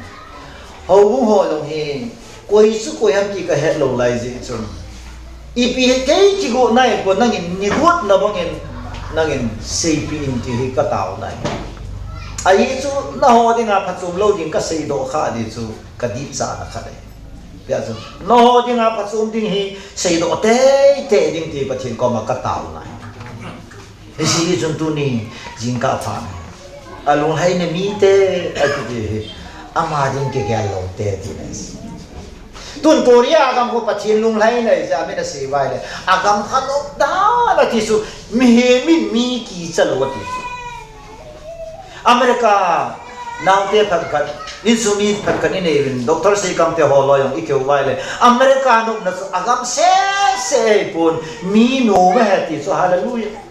Houbung ho jong hi, koi chu koi ham ti kahet lou lai jeh chun. Ipi kei kigot nai pon nangin, nagotna bangin, nangin seipeh in ti hi katao nai. Ahi chu, naho dinga phachom lou ding kaseidoh kha ding chu, kadipchatna khat ahi. Tia chu, naho dinga phachom ding hi seidoh teitei ding ti Pathen koma katao nai. Hiche hi chun tuni jingkah phat a lunglhaina mite akiti hi, ama ding kigel lou te ti ahi. Tun Korea gam khu Pathen lunglhaina ahi jeh a min asei uva ahile, agam khanop dan ati chu, mihem in mi kicha lou ati chu. America naote phat khat, insung mi phat khat inei uvin, Doctor Seikam te ho loi jong ikeu uva ahile, America nopna chu agam sese ahipon, mi nom ahi ti chu, hallelujah.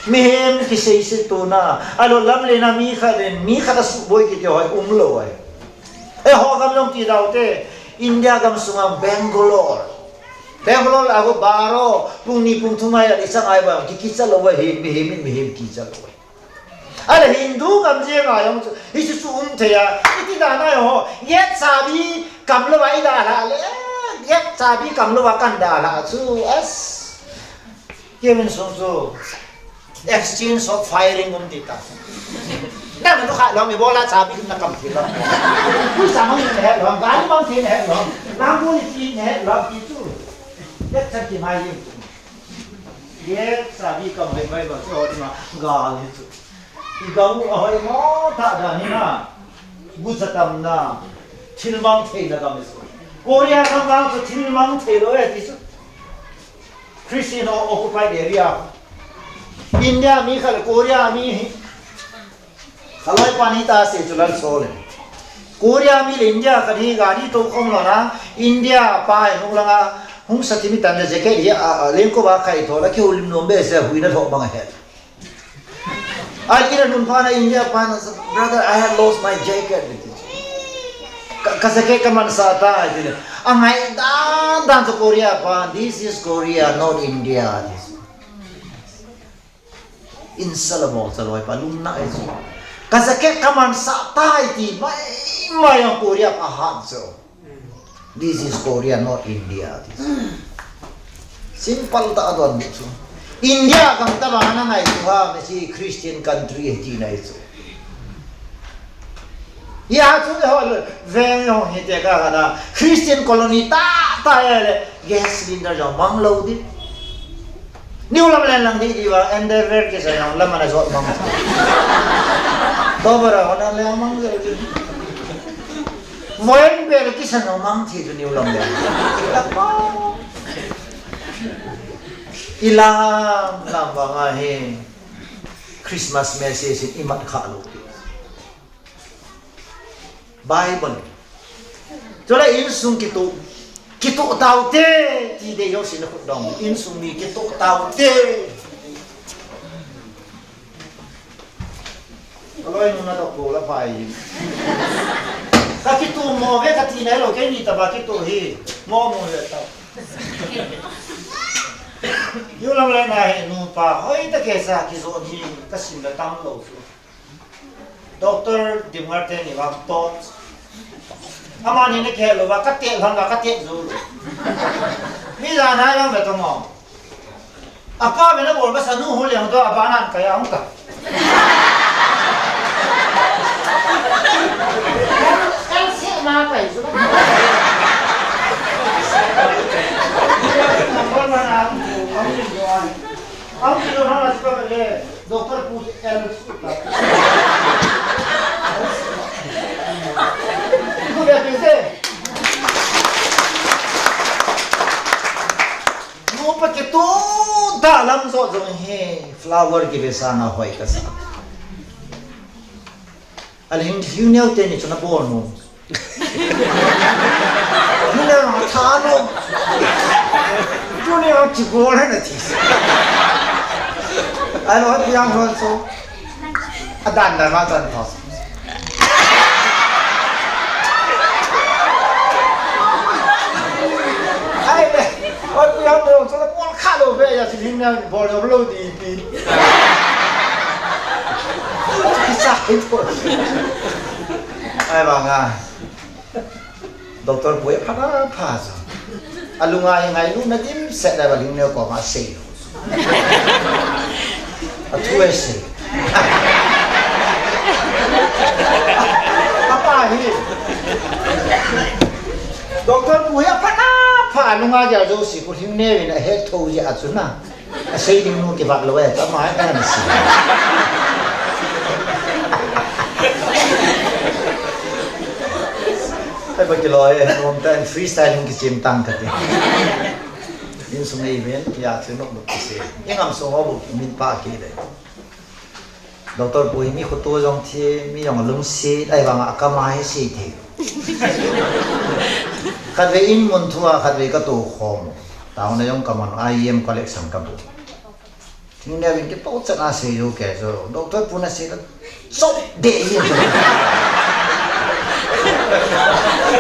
Mihem kiseisetona, alou lamlen a mi khat in, mi khat asuhboi kiti ho hi umlou ahi. Eiho gam jong ti dau te, India gam sunga Bangalore. Bangalore a khu baro, pung ni pung thum a ichang a iva, ki, kicha lou ahi, mihem in mihem kicha lou ahi. Ahile Hindu gam jeng a jong chu, hichu chu um thei a, iti dan a ho, gate chabi kamlou a idalhah le, gate chabi kamlou a kan dalhah chu, as. Keiman sung chu exchange of firing um ti ta. Nang nu kha lom ni bola chabi na kam thei lom. Pu sa mang ni het lom, gari mang thei het lom. Nang bu ni ti het lom ti chu. Yet chan ti mai yin. Yet chabi kam hai mai ba so ma ga ni chu. I gam u ahoi mo tha dan hi na. Gu sa tam na. Thil mang thei na gam chu. Korea gam vang chu thil mang thei lou e ti chu. Christian ho occupied area. India mi khat le Korea mi hi. Khalai pan hi ta se chu lal so le. Korea mi le India khat hi gari tou khom lou na. India pa hi nung langa hung sa thimi tan le jacket hi a, a, lengkop a khai tho la kihoulim nom behseh a huina tho bang ahi. Ai, ina nun pa na India pa na, "Brother, I have lost my jacket." Ka, ka jacket ka mansah tai, ti le. Angai dan dan chu Korea pa, "This is Korea, not India." Insala mo sa loi pa, lungna e chu. Ka jacket ka mansah tai ti, mai, mai ang Korea pa hat chu. This is Korea, not India. Simple ta adon chu. India gam tabang ana ngaito ham, hiche Christian country hi ti nai chu. Hia chu ho veng ho hi te ka kana Christian colony ta ta le gas cylinder jong mang lou di. New Lamlen lang di di va, Endeavour kisa jong lam ana jot mang. To bara hona le mang jot di. Voin bel kisa jong mang thi tu New Lamlen. Ilam lam vang ahi. Christmas message in imat kha lou. Bible. Chule insung kitoh, kitoh taute, ti dei jouse na khut dong. Insung mi kitoh taute. Kaloi nu na dok bol a pai. Ka kitoh mo ve kati nailou, keini tobang kitoh hi. Mo mo le ta. New Lamlen a hi nupa hoitah kisa kijoh hi kasim le tamlou chu. Doctor Dimngar te ni vang to. Amani na kihet lou va, ka te lhon va, ka te jou lou. Mi jan hai vang ve to mo. Apa mina bol ka sanu ho liang to apa nan ka yang ka. Kan se ma kai su. Number one ang ang ni doan. Ang ni doan na sipa le doctor pu el su ta. Ku ya pise. Nupa kitoh dah lam jot jong hi flower kive sanga hoi kasa. Alhin hingneo teni chu nabol nom. Hingneo tha nom. Tuni ang kibol na ti. Ai lo piang hon so. Adan dan ma tan tho. Ai le, oi, pu yang mo, so la pon kha lo ve ya, si hing na bol lo lo di pi. Sa ito. Ai ba nga. Doctor pu e pha na pha sa. Alunga hi ngai lu na dim set da ba ling ne ko ma sei. Athu e sei. Apa hi. Doctor pu ya pha na pha lunga ja jo si ku hing ne win a het tho ji a chu na. A sei ding nu ki vat lo e, ta ma e ka na si. Ai ba ki lo e, nom ta freestyle ki chim tang ka ti. Insung ei ven, ya chu nok nok ki se. Yang am so ho bu min pa ki de. Doctor pu hi mi khoto jong thi, mi jong lungset, ahivanga akam a hi sei thei. Khatvei in mun thua, khatvei ka to khom. Taona jong ka man, I E M collection ka bu. Thing ne vin ki to chan a sei jo ke jo. Doctor pu na sei la, chop de hi.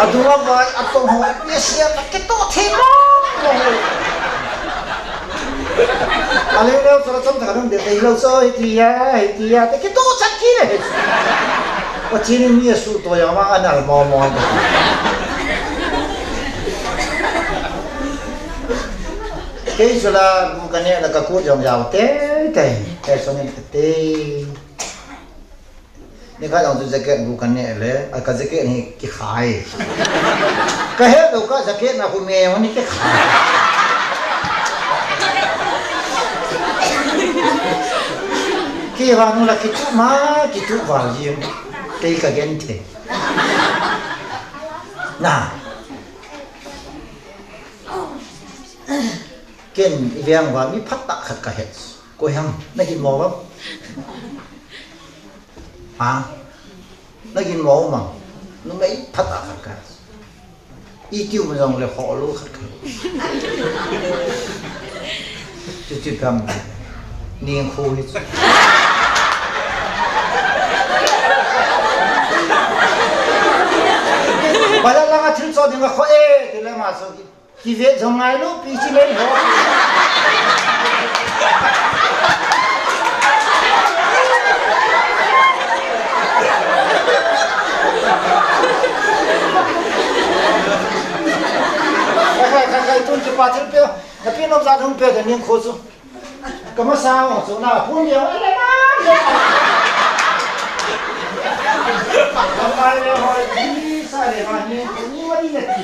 Adunga vai, atong ho, ye sia na ki to thei mo. Aleu leu, sara chom thakha dong de, te lo so, hiti ya, hiti ya, te kito chak ki le. O chini mi su to ya ma anal mo mo. Kei sula bu ka ne la ka ku jong jao te, te, te so ni te. Ni kha jong chu jacket bu ka ne le, a ka jacket hi ki khai. Ka he do ka jacket na khu me ni ki khai. Ki va nu la ki tu ma, ki tu va ji. Kei ka gen the. Na. Ken i veng va mi phat ta khat ka het. Ko hang, na hin mo va. Ha? Na gin mo mang. Numei phat a khat ka. I tiu ma jong le kho lo khat ka. Chu chu kam. Ning khu hi chu. Bala langa thil cho ding a kho e, ti le ma so ki. Kive jong ngai lo, pi chi mei ho. Khai, khai, khai, tun kipa thil pe, na pi nom jat hung pe, ka ning kho chu. Ka masa ho chu na phun dia le na. Ka mai le ho ni sa le ma ni ni ma ni le ti.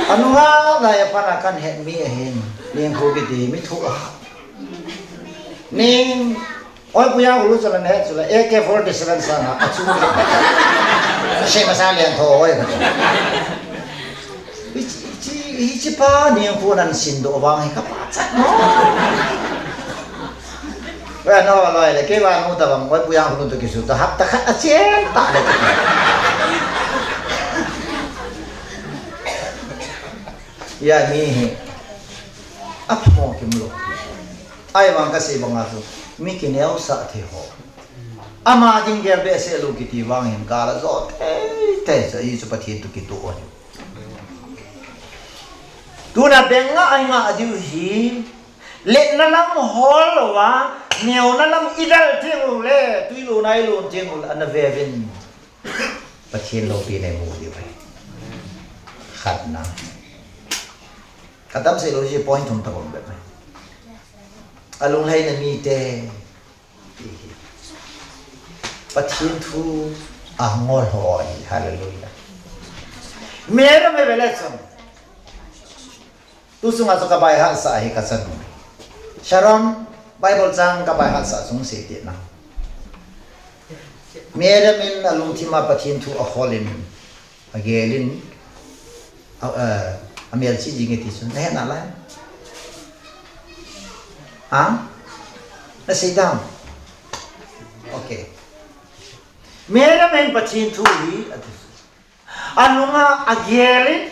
Anunga la ya pana kan het mi ahin. Ning khu kiti mi thu a. Ning Oi, puya ulu chalan he, chula A K forty-seven sanga, achu. Sei masa lian tho, oi. Hichi, hichi, hichi pa ni khu nan sin do vang hi ka pa chat mo. Oi, no, loi le, kei va nu ta bang, oi, puya ulu to kisu, ta hap ta khat a chen ta le. Ya, ni hi. Ap mo kim lo. Ai vang ka sei banga chu, mi kineosah thei ho. Ama ding gel behseh lou kiti vang hin ka la jo thei thei chu, i chu Pathen toh kitoh ahi. Tuna beng nga ai nga diu hi, letna lam hol lou a, Neona lam i dal teng uleh, tui lona i lon teng uleh, ana ve uvin. Pathen loupina i mu diu ahi. Khatna. Ka damsel lou chu point thum tobang bep ahi. Alunglhaina mite. Pathen thu ahol ho ahi. Hallelujah. Mera me bele chang. Tu sunga chu ka baihat sah hi ka chanu. Sharon, Bible chang ka baihat sah sung sei tena. Mera min alungthim a Pathen thu ahol in, agel in, a, a, amelchih jing e ti chu. Na he nalai. Ha? Na sei dam. Okay. Mera min Pathen thu hi, ati chu. Alunga agel in,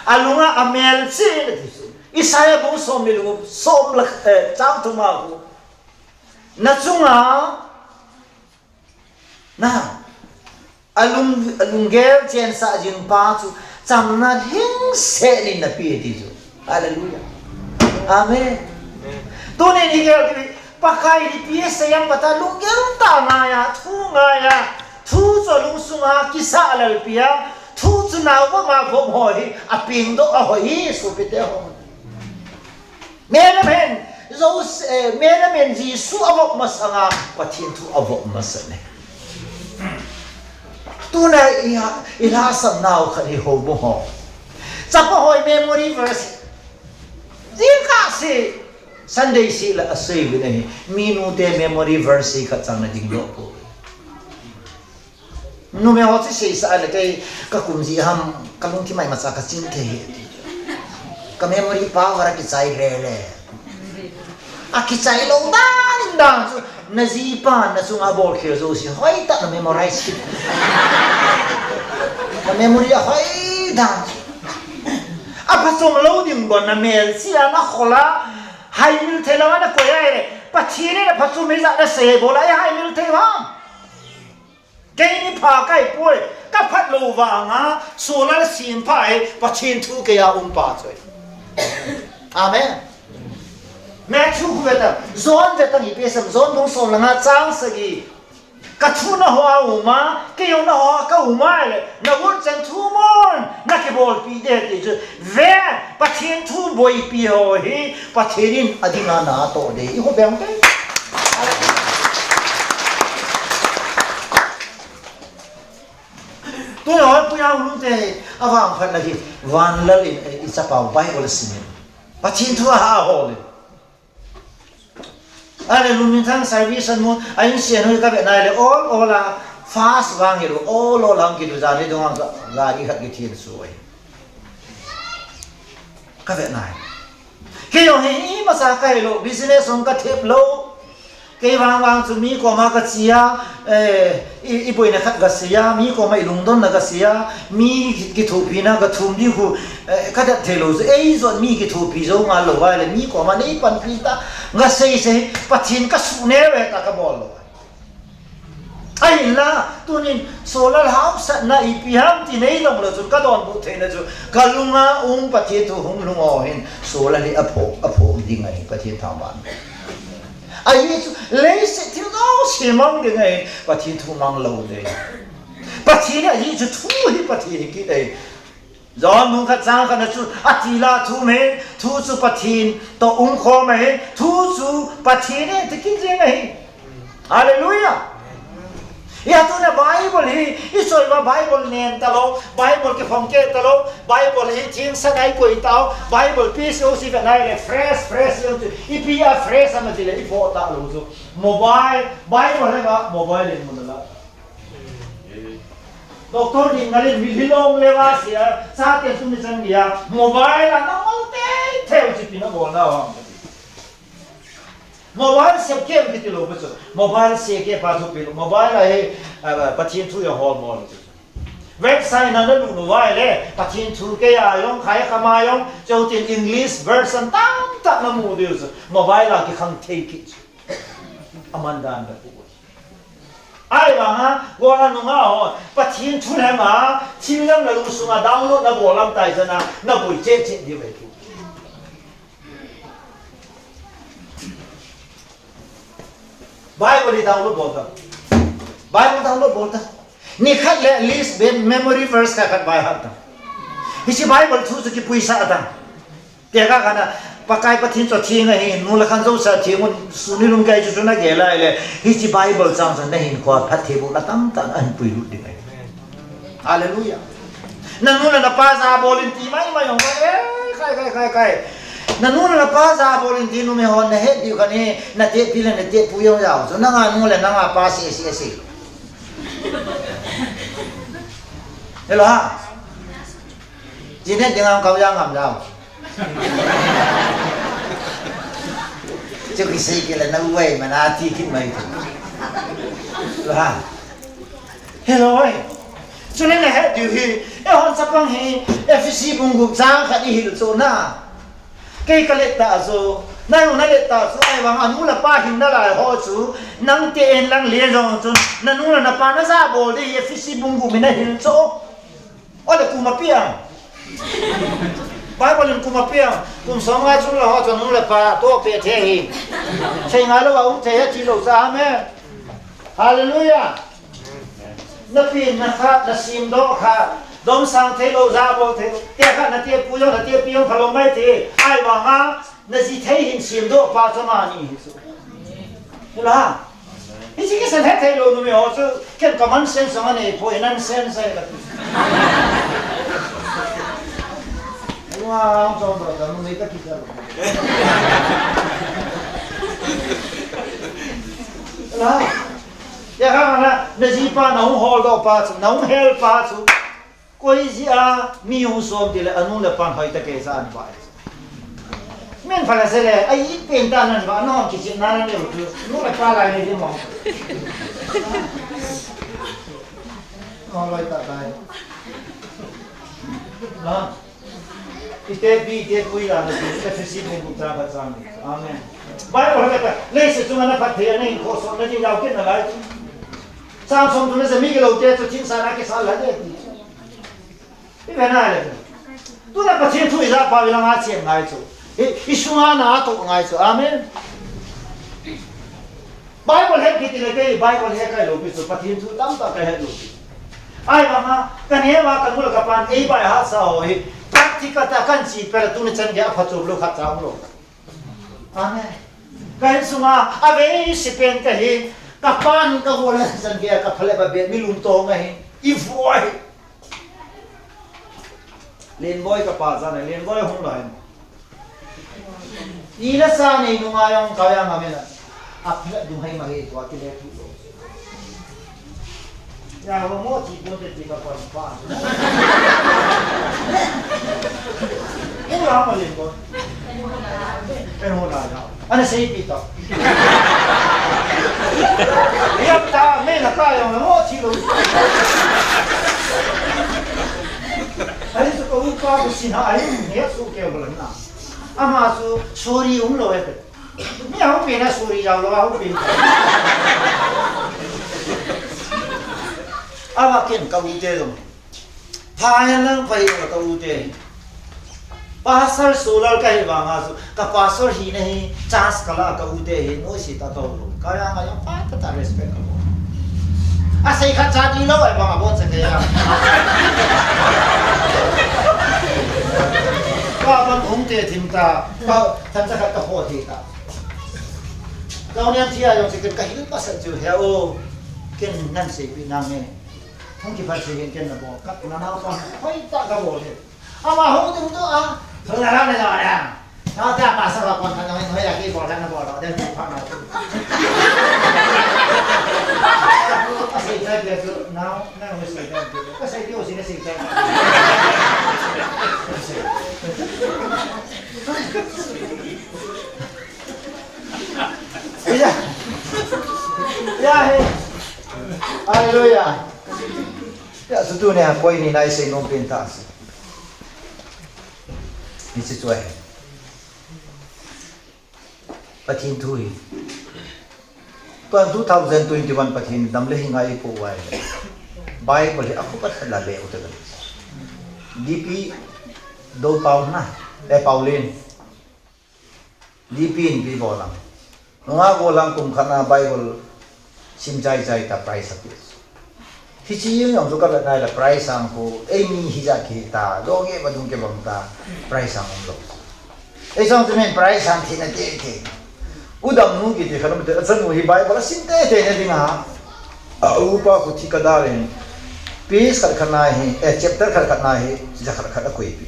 alunga amelchih in ati chu. Isaiah bung som ni le gup, som le, eh, chang thum a khu. Na chunga, na, alung, alunggel chensah jing pa chu, chamna lhingset in na pe ati chu. Hallelujah. Amen. Amen. Tunin i gel diu, Pakai in ipi asei em tia lunggel tah a ngai a, thu ngai a, thu chu lungsunga kisah lelpi a, thu chu nao vop a vop ho hi, apeng doh a hoi hi, sopite ho. Mera min, Jos-, eh, mera min Jesu avop masanga, Pathen thu avop masa ne. Tuna i ha, i lhasam nau khat hi houbung ho. Chapa hoi memory verse. Jingkah seh, Sunday seh la asei uvin ahi. Minu te memory verse khat chang na ding doh ko. Numei ho chu seisah le kei ka kum ji ham ka lungthim a imacha ka ching thei hi. Ka memory power akichai lele. Akichai lou dan dan chu na jipa na chunga bol khel jouse hoitah na memorize kit. Ka memory ahoi dan chu. Aphachom lou ding bon na melchih a na khol a haimil thei lou a na koi a le. Pathen in aphachom ijat na sei bol a ihaimil thei ham. Keini pha kahi poi, ka phat lou vanga, Saul a la sim pha e, Pathen thu keiya um pa chu ahi. Amen. Matthew khu ve tan, John ve tan ipi asei em, John bung som le nga chang sagi. Ka thu na hoa um a, kei jong na hoa ka um a le, na gon chan thu mon, na kibolpi ding ti chu. Ve, Pathen thu boipi ho hi, Pathen in adinga na toh ding. I khu beng te. Tuna hoi puya ulung te, avang phat na hi, van lal in, eh, i chapau Bible simin. Pathen thu aha hol in. Ale lungminthang service an mu, a insung hoi ka ve nai le, ol, ol a, fast vang hi lo, ol, ol a, kidu jan ni dong ang ka, gari khat kithin su ai. Ka ve nai. Kei jong hi, imacha ka hi lo, business jong ka thep lo. Kei vang vang chu mi koma ka chia, eh, i, i boina khat ka sia, mi koma i lungdonna ka sia, mi ki, kithopina ka thum di khu, eh, ka det thei lo chu, ei jong mi kithopi jou ngal lo vai le, mi koma nei panpi ta, ka sei sei, Pathen ka suh neo e ta ka bol lo. Ahinla, tunin, Saul a la hausatna ipi ham ti nei dong lo chun, ka donbut theina chu, ka lunga um Pathen thu hung lhung ho hin, Saul a hi apho, apho ding ahi Pathen thangvah. Ahi chu, leiset thil jouse mang ding ahi, Pathen thu mang lou ding. Pathen ahi chu thu hi Pathen hi kit ahi. John bung khat chang khat na chu, atila thu me, thu chu Pathen toh um khom ahi, thu chu Pathen ahi, ti kit jeng ahi. Hallelujah. Hia tuna Bible hi, i choi uva Bible nen talou, Bible kiphong keh talou, Bible hi thingsan a i koi tau, Bible pi si o si ka nai le, fresh, fresh, i pi a fresh ama ti le, i pho talou chu. Mobile, Bible hi ma, mobile in mun la. Doctor din nalin mi lhilong le va sia, sa te sum ni chan dia, mobile a na ngol te, te u chi pi na bol na wa. Mobile sep kem kiti lo pa chu. Mobile se ke pa chu pi lo. Mobile a hi, ah, Pathen thu jong hol mo lo chu. Website na na lu nu vai le, Pathen thu keiya jong, khai kama jong, cheu tin English version tam tak na mu diu chu. Mobile a kikhang thei kit chu. Aman dan da pu. Ahivanga, gola nunga ho, Pathen thu le ma, thil lam na lungsunga download na bol lam tai jana, na boi che che diu ve tu. Bible hi download bol ta. Bible download bol ta. Nikhat le list be memory verse khat khat by heart ta. Hiche Bible thu chu kipuisah ta. Tekah khat na, Pakai Pathen chu atheng ahi, nu le khan jouse atheng un, sun nilum kei chu chu nagel a ahile, hiche Bible chang chu nahinkhoa phatthei bohna tamtah nahin puilut ding ahi. Hallelujah. Nanu le napa jabol in ti maimai jong, eh, kai, kai, kai, kai. Nanu le napa jabol in ti numei hon nahet diu khat hi, natehpi le natehpu jong jao chu, nanga nu le nanga pa se, se, se. Hello ha. Jinet ding ang kau jang ngam jao. Chu kisei kile na uai mana ti kit mai tu. Hello, oi. Chule nahet diu hi, eihon chapang hi, Ephesi bung gup chang khat ihil chu na. Kei kalet tah chu, nang jong nalet tah chu, ahivang anu le apa hing nalai ho chu, nangte in lang le jong chun, nanu le napa najabol ding hi, Ephesi bung gup hi nahil chu. Ole, kum api ang. Bible in kum api ang. Kum som ngai chung le ho chun nu le pa toh peh thei hi. Sei ngai lou a um thei hi ti lou cha, amen. Hallelujah. Napen, nakhat, nasemdoh khat. Domsang thei lou, jabol thei lou. Tekah natehpu jong, natehpi jong phalou mai thei. Ahivang a, naji thei hin semdoh pa chu amani hi chu. Hila. Hiche kisan hethei lou numei ho chu, ken common sense jong anei poi, nonsense ahi kati. Ua, ang chom ta numei kati ta. Hila. Tekah na, najipa nahung holdoh pa chu, nahung hel pa chu. Koi jeh a mi hung som tile anu le apan hoitah kei sa an vai. Min phala sele, ai pen ta nan va, non kichepna nan leu tu, nu le apa lai nei di mong. No loi ta tai. Na. Itehpi, itehpu ila na tu, Ephesi bung gup chang khat chang ni. Amen. Bible ha kata, leiset chunga naphatthei a nahinkho sotna ding jao kit nalai. Samson tu na jami kilou te chu thinsah na kisal la de ti. Ipi na le. Tuna Pathen thu ijah pau ilanga chen ngai chu. I, isunga na atoh ngai chu. Amen. Bible het kiti le kei Bible het kai lou pi chu. Pathen thu tamtah kahet lou pi. Ahivanga, kaneo a kanu le kapan eibai hahsa ho hi. Practical tah a kahin chi peh le tuni chan geiya aphatchom lou khat cha um lou. Amen. Ka insunga, avei sipen kahi, kapan kahol a chan geiya kapha le babe, mi lungto ahi, ivui ahi. Lenboi kapa jana, Lenboi hung lai. Nila sa nei nunga jong kaya ngam ina. Apha dung hai ma hi tua kile thu lo. Ya, wa mo chi pon te ti ka pon pa. Mo la ma len ko. En ho na ya. Ana sei pi to. Ya ta me na ka ya mo chi lo. Ai su ko u pa ko sin ha ai ne su ke bo na. Ama su sorry um lo e. Mi ahung pen a sorry jao lou, ahung pen. Ama ken ka u te jong. Pha hen lang pha hi ka u te. Pastor Solal kahi vanga chu, ka pastor hina hi chance kala ka u te hi noise ta to lou. Kaya nga jong pa ta ta respect ka bol. Asei khat cha di lou, ai bang abon sa kaya. Ka bang hung te thim ta, ka than cha khat ka ho thei ta. Kau niam thia jong chicken ka hil pasal chu he o. Ken nan sei pi nang e. Hung kipat sei ken na bol. Ka na nau pa. Hoi ta ka bol he. Ama hung ding to a. Thula la la la. Na ta pa sa ba kon ka na hoi la ki bol na bol. Den pa na. Ka sei ta ke chu nau na hoi sei ta ke. Ka sei ke o si na sei ta. Ya. Ya he. Hallelujah. Ya, sutu ne ha koi ni nai sei nom pen ta si. Ni si tuai. Pathen thu hi. Tuan two thousand twenty-one Pathen dam le hi ngai po wai. Bible hi a khupat la le u ta. D P do pau na. E pau len. D P in pi bol lang. Nunga go lang kum khat na Bible Sim chai chai ta prize ape. Hiche jong chu ka vet nai le prize sang khu, eimi hija kihita, dong e vadung kibang ta, prize sang umlou. Ei sang chu min prize sang thina tete. U Damnu kiti khat um te, achanu hi Bible asim tete na dinga. A upa khu thi kadal in. Page khat khat na hi, eh, chapter khat khat na hi, jakhat khat akoipi.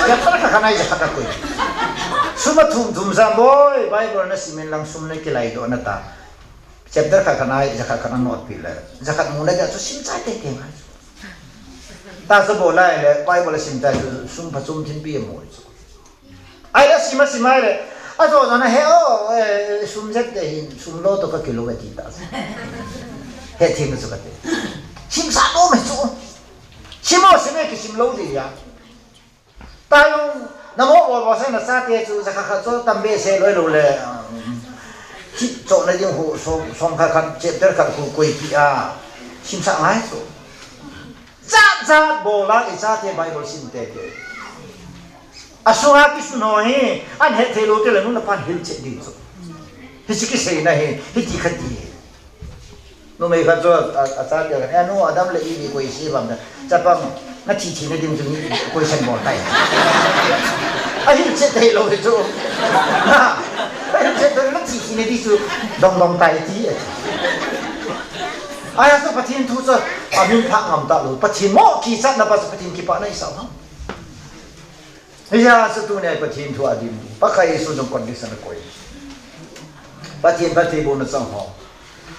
Chapter khat khat na hi, jakhat akoipi. Sum athum thum sa boi, Bible nasim in lang sum nakilai doh na ta. Chapter khat khat na hi, jakhat khat na note pi le. Jakhat mu na dia chu sim chai tete ngai. Ta sa bol lai le, Bible sim chai chu sum phachom thin pi amu chu. Ahile sim a sim a le, ajo jo na he o, eh, sum jep te hin, sum lo to kakilou e ti ta. He thim chu kati. Sim sa lo me chu. Sim o sim e kisim lou di ya. Ta jong, namo bol bol sa na sa te chu, jakhat khat chu tam behseh loi lou le, um, chip chohna ding ho, som, som khat khat, chapter khat khu koipi a, sim sa ngai chu. Jat jat bol a, i chate Bible sim tete. Asunga kisun ho hi, ahin het thei lou te le nu le pan hilchet ding chu. Hiche kiseina hi, hiti khat ti. Numei khat chu a, a, achate khat, "Eh, nu, Adam le Eve koi se bam da. Chapang, nathi thina ding chu ni koi san bol tai." Ahilchet thei lou hi chu. Na, ahilchet thei lou, nathi thina ding chu dong dong tai ti. Ahi chu Pathen thu chu, amin pha ngam ta lou. Pathen mo kichatna pa chu Pathen kipana isah ham. Hijeh a chu tunia Pathen thu adim. Pakai Jesu jong condition akoi. Pathen phattheibohna chang ho.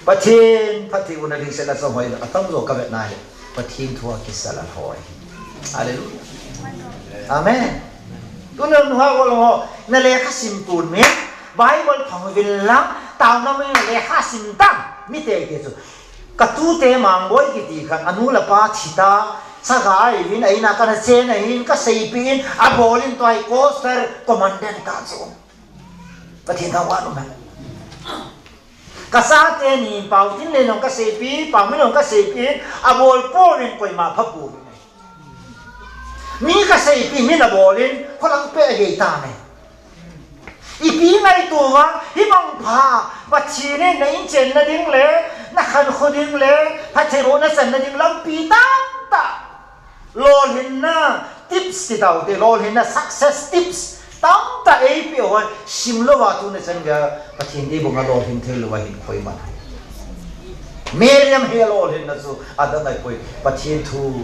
Pathen phattheibohna lungsetna chang ho. Atamjo ka vet nai. Pathen thu a kisa lal ho ahi. Hallelujah. Amen. Tunia nungah golhang ho. Na lekha sim pon min. Bible phang uvin lang. Taona min lekha sim tan. Mi tete chu. Ka tute Mangboi kiti khat, anu le apa thi ta, chaga ahiuvin, a in a kana chen ahin, ka seipeh in, abol in tua hi coastal commandant ta chu. Pathen thangvah in um hen. Ka chate ni, Paotinlen jong ka seipeh, Paomin jong ka seipeh in, abol pouvin, koima pha pouvin. Mi ka seipeh, min abol in, kholang peh agei tan e. Ipi ngaito uva, hibang pha, Pathen in na in chenna ding le, na khankho ding le, phattheibohna channa ding lampi tamtah. Lolhinna tips ti tau te, lolhinna success tips tamtah eipeh u ahi, sim louva tuna chan geiya, Pathen deibanga lolhin thei louva hin khoi man. Miriam hi alolhinna chu adang ahipoi, Pathen thu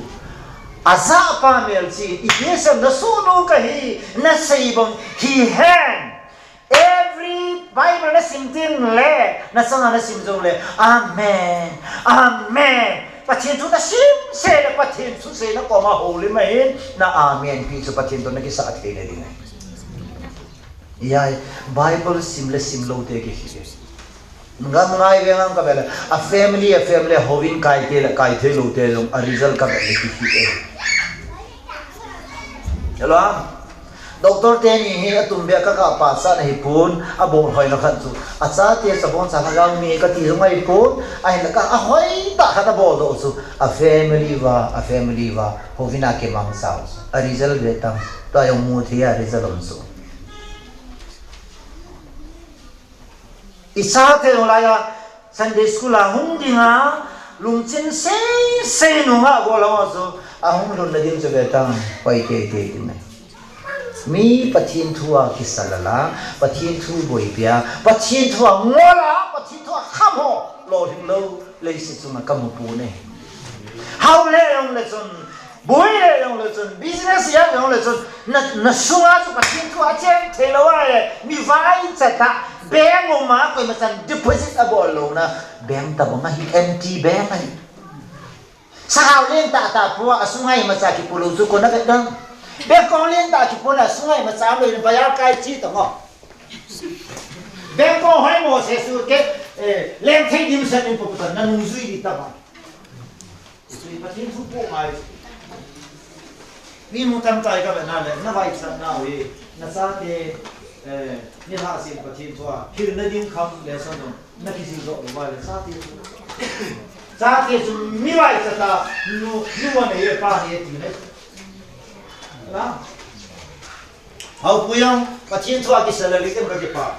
ajah pa melchih, ipi asei em, na sohnu kahi, nasei bang hihen. Every Bible nasim teng le, nachanga nasim jong le, amen, amen. Pathen thu nasim seh le, Pathen thu seina koma houlim ahin, na amen pi chu Pathen toh nakisah theina ding ahi. Hiya, Bible sim le sim lou te kihi. Ngam ngai ve ngam ka ve le. A family, a family, houin kai te le, kai thei lou te jong, a result ka ve le kihi e. Hello? Doctor teni hi atum beh a ka kap pah sah na hi pon, abol hoi na khat chu. Achate chabon cha lhagao mi kati jong ahi pon, ahinla ka, ahoi tah khat abol doh chu. A family uva, a family uva, houin a kimang chau chu. A result ve tang, tua jong mu thei a result um chu. I chate jong laiya Sunday school a hung dinga, lungchin seisei nunga bol a chu, ahung lhunna ding chu ve tang, hoi teitei ding ahi. Mi Pathen thu a kisa lal a, Pathen thu boipi a, Pathen thu a ngol a, Pathen thu a kham ho, lolhing lou, leiset chunga kamu pon e. Hao le jong le chun, boi le jong le chun, business a jong le chun, na, na sunga chu Pathen thu a cheng thei lou a e, mi vaicha tah, bank um a koima chan deposit abol louna, bank tabang ahi, empty bank ahi. Sahao lentah tah po a, asunga imacha kipo lou chu kona vet dam. Bank account lentah kipo na, asunga imacha lou in, bayar kai chi tong o. Bank account hoi mo se su ke, eh, leng thei dim san in po po tan, na nungjui di tama. Sui Pathen thu po ngai. Mi mu tam tai ka ve na le, na vaichat nau hi, na chate, eh, ni lhahsam Pathen thu a, hilna ding kham le san dong, na kijil doh lou va le, chate chu. Chate chu mi vaichat a, nu, nu va nei e pa nei e ti nei. La. Hao pu jong, Pathen thu a kisa lal in ka kipa.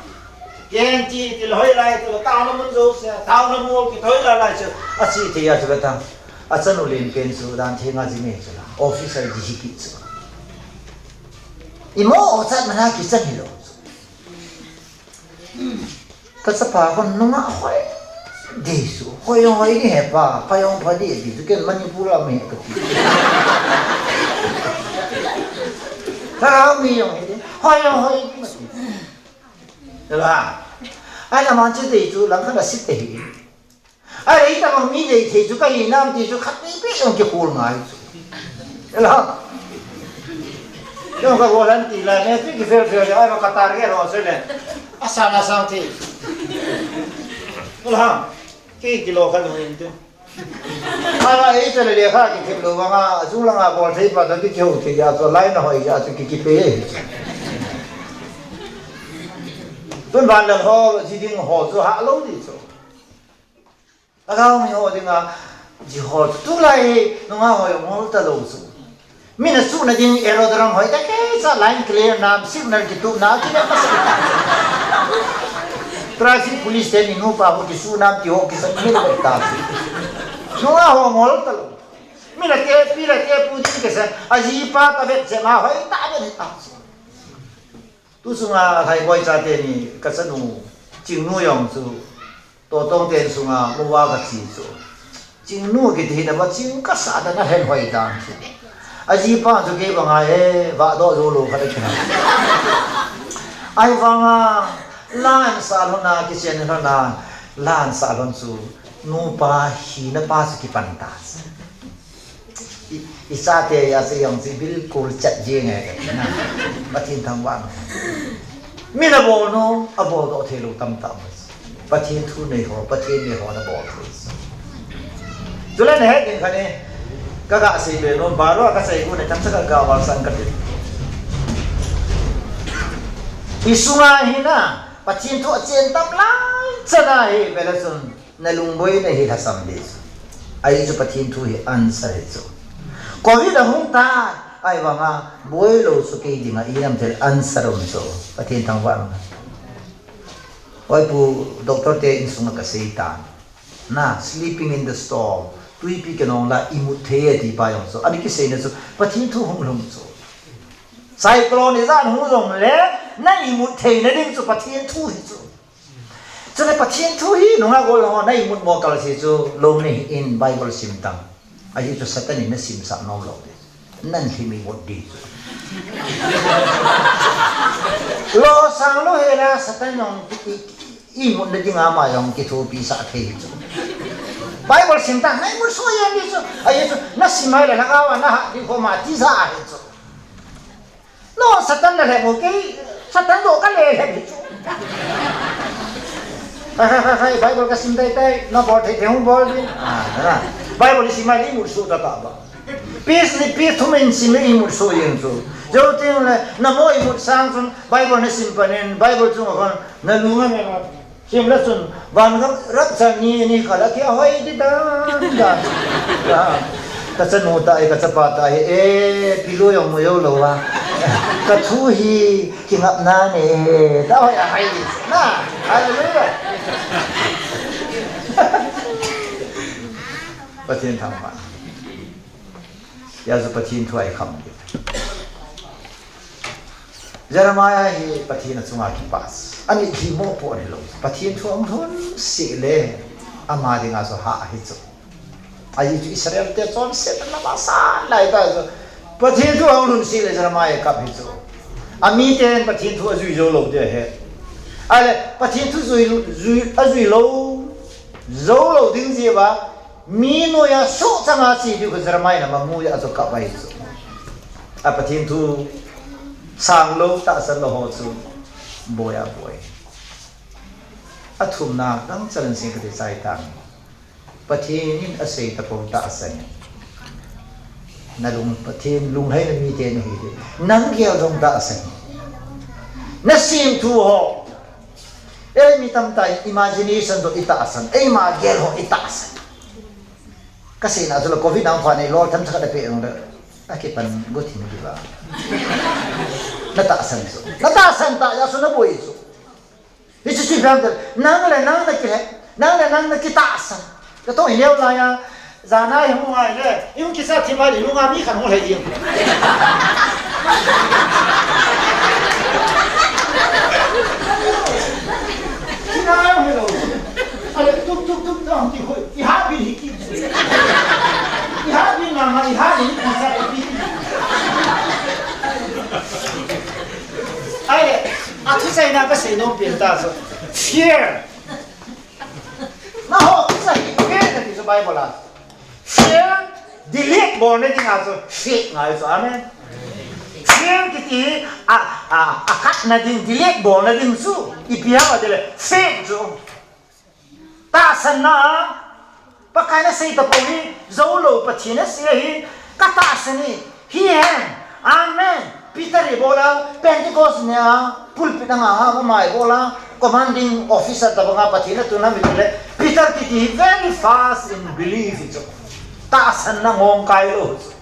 Ken ti ti le hoilai ti le, taona mun jouse, taona mun kiti hoilai lai chu, achi thei a chu kata. Achanu lenpen chu, dan thei nga ji me chu la, officer ji hi kit chu. Imo o chat mana kichan hilou chu. Kachapa kon nunga hoi. Dei chu, hoi hoi ni he pa, pa jong pha di di chu, ken Manipur a mi he kati. Ka mi jong he, hoi hoi ni ma ti. Ela. Ai na man che dei chu, lang khat a sit te hi. Ai, ei ta bang mi dei thei chu ka hi nam ti chu khat ni pi jong kikhol ngai chu. Ela. Jong ka golan ti la, ne pi ki fel fel, ai ma ka target ho se le. Asang asang ti. Ela. Ki kilo ka lu in tu. Ai ma ei ta le le kha ki thip lo banga, jung langa bol thei pa ta ki keu thei ya chu, lai na hoi ya chu ki ki pe. Tun van le ho, ji ding ho chu ha lo di chu. Lhagao mi ho dinga, ji ho chu tulai, nunga ho jong ngol talou chu. Min asuhna ding aerodrome hoi ta kei cha line clear nam, signal kitup na, kile masa ta. Traffic police te ni nupa ho kisuh nam ti ho kisa min hoi ta chu. Nunga ho ngol talou. Min ate, pi le te pu ding kisa, ajipa ta vet che ma hoi ta vet ta chu. Tu sunga Lhaiboi chate ni kachanu, Chingnu jong chu, Totong ten sunga muva kachi chu. Chingnu kiti hi na ba ching kasa da na hen hoi dan chu. Ajipa chu kei banga he, va do jo lo kha da kina. Ai banga, lan sa lhon na, kichen lhon na, lan sa lhon chu, nupa hina pa chu kipan ta. I, i chate a chu jong chu bilkul chat jeng e kati na. Pathen thangvah. Min abol nom, abol doh thei lou tamtah um. Pathen thu nei ho, Pathen nei ho na bol thei. Chule na het ding khat ni, ka ga sei be nom, baro ka sei gu ne tam sa ka ga wal sang kati. I sunga hi na, Pathen thu achen tam lai chan a hi, bela chun. Na lungboina hi lhasam ding chu. Ahi chu Pathen thu hi answer hi chu. Covid ahung tai, ahivanga boilou chu kei dinga ilam thei answer um chu. Pathen thangvah. Oi pu, doctor te insunga kasei tan. Na, sleeping in the storm. Tuipi kinong la imut thei e ti pa jong chu. Ani kiseina chu Pathen thu hung lhung chu. Cyclone ijat hung jong le, na imut theina ding chu Pathen thu hi chu. Chule Pathen thu hi nunga gol ho na imut mo kal si chu lom nei in Bible sim tang. Ahi chu Satan in na simsah nom lou ding. Nan lhim imut ding chu. Losang lou hela Satan jong i, i, imutna dinga ama jong kithopi sah thei hi chu. Bible sim tang na imut so jen ding chu. Ahi chu na sim mai le lhagao a na hah ding kho ma ti sa ahi chu. No, Satan na lhep mo kei, Satan doh ka lhep hi chu. Khai, khai, khai, khai, Bible ka sim tai tai, na bol thei thei hung bol ding. Ah, na. Bible i sim mai le imut suh ta ta ba. Peace ni peace thum in sim le imut suh jeng chu. Jou teng le, na mo imut sang chun, Bible na sim panin, Bible chung a kon, na lung a me ma. Sim la chun, van gam rapture ni, ni kha la kia hoi di dan, dan. Ka, ka chanu ta e, ka chapa ta e, e, pillow jong mu jou lou a. Ka thu hi, kingapna ne, ta hoi a hai di. Na, hallelujah. Pathen thangvah. Hijeh a chu Pathen thu a i kham ding. Jeremiah hi Pathen a chunga kipah. Ani thimo po ni lou. Pathen thu ahung lhun sih le ama dinga chu hah hi chu. Ahi chu Israel te chonsetna lama san lai ta chu. Pathen thu ahung lhun sih le Jeremiah kap hi chu. Ami ten Pathen thu ajui jou lou ding ahi. Ahile Pathen thu jui, jui, ajui lou, jou lou ding jeh a Mi noiya sohchanga che diu kha Jeremiah in ama noiya chu kap ahi chu. A Pathen thu sang lou, tahsan lou ho chu boi a boi. A thumna, gangchal in sing kati chai tang. Pathen in asei tapou tahsan. Na lung, Pathen lunglhaina mite nahi ding. Nang gel jong tahsan. Na sem thu ho. Ei, mi tamtah in imagination toh i tahsan, eima gel ho i tahsan. Ka seina chu la covid nang pha nei lol tham cha khat a pe jong le. A kipan go thim diu va. Na tahsan chu. Na tahsan tah jeh a chu na boi chu. Hichu chu ipi ham itile, nang le nang nakile, nang le nang nakitahsan. Kato hileu laiya, jana ihung ngai le, ihung kisa thim a le, ilunga mi khat hung lhai ding. Kina hung lhai lou. Ale, tuk, tuk, tuk, tuk, ti hoi. Iha bi hi ki. Iha bi mama, iha ni kisa bi. Ale, athuchaina kasei nom pen ta chu. Fear. Naho, kisa hi fear kati chu Bible a. Fear, delete bolna dinga chu faith ngai chu. Amen. Fear kiti hi a, a, akhatna ding, delete bolna ding chu. Ipi ham itile, faith chu. Tahsanna, Pakai nasei tapou hi, jou lou Pathen nasei hi, katahsan e, hihen, amen. Peter ibola, Pentecost nia, pulpit a nga ha, ama ibola, commanding officer tabanga Pathen atun ham itile, Peter kiti hi very fast in belief chu. Tahsanna ngong kai lou chu.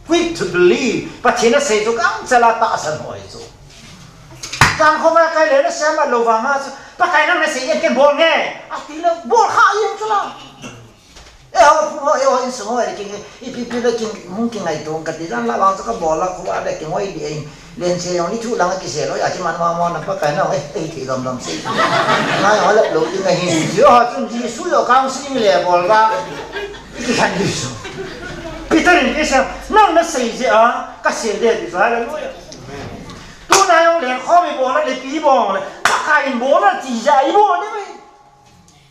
Quick to believe. Pathen nasei chu gangchela tahsan hoi chu. Chang khoma kai le nasei amat lou vanga chu. Pakai nang nasei in ken bol nge. Atile bol kha jeng chu la. Eiho, eiho insung ho, kin, ipi pi le kin, hung kingaito kati dan la vang chu kabol a khu a le kingoi di e. Len se jong ni thu lang kisei lou, a kiman ma mo na Pakai nang, eh, eh, thei dom dom sei. Ngai ho lap lou ding ahi. Jesu ho chun Jesu jong counseling le bol va. Ikikhen di chu. Peter in kisei, nang nasei jeh a, kasei de ti chu, hallelujah. Tuna jong le, khom ibol le, pi ibol le, Pakai in bol a ti jeh a ibol di mai.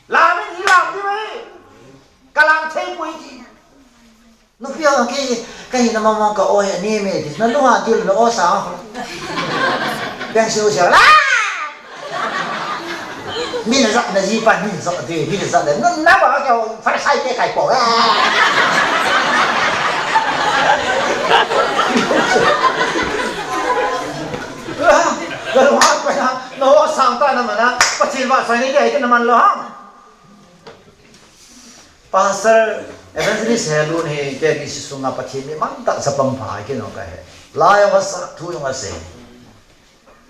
Lam in ilam di mai. Kalam thei poi ti. Nupi ho ki, kahi na mama ka o he ni me ti. Nalunga til na o sa. Peng siu siu la. Min jat na ji pa min jat de, min jat de. Na, na ba ka Pharisai te kai po. Nalunga pa na, na o sang ta na mana, Pathen vahchoi ni ke, ke na man lou ham. Pastor Evangelist Helun hi K B C sunga Pathen mi mantam chapang pha kinong kahe. La jong asah, thu jong asei.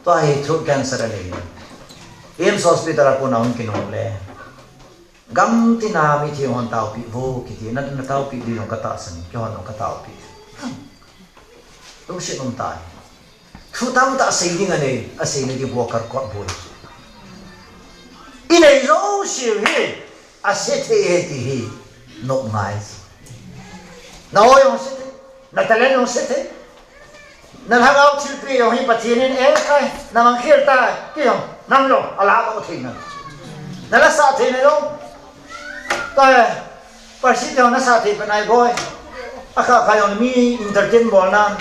Tua hi throat cancer anei. AIIMS Hospital a kona hung kinung le. Gam tina mithi hon taopi vo kiti na, na taopi di jong katahsan, kihon jong kataopi. Lungset um tai. Thu tamtah sei ding anei, asei na di bua kar kot boi. Inei jouse hi, ase thei e ti hi, nop ngai. Na o jong ase thei, na talent jong ase thei. Na lhagao thilpeh jong hi Pathen in e kai, na mang khel ta, ti jong, nam jong, ala ka thei na. Na la sa thei na jong. Ka, Parsi te na sa thei pen ai boi. Akha kha jong mi entertain bol na.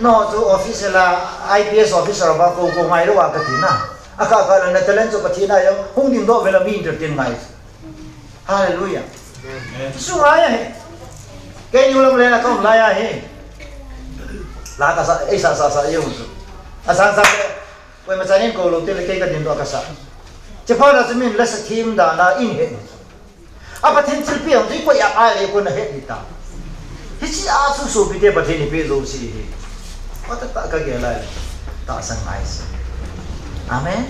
No chu office la, I P S officer ba ko ko ngai lou a kati na. Akha kha la na talent chu Pathen a jong hung ding doh vela mi entertain ngai. Hallelujah. Amen. Su ngai ahi. Kei New Lamlen a ka um lai ahi. La kasa, ei sa sa sa jong chu. Asang sa le, koima chanin ko lou te le kei ka ding doh kasa. Chepha la chu min la sa thim da na in he. A Pathen thilpeh jong chu koi a ai le kona he di ta. Hiche a chu sopite Pathen in eipeh jouse hi. Patah tah kagel lai. Tahsan ngai se. Amen.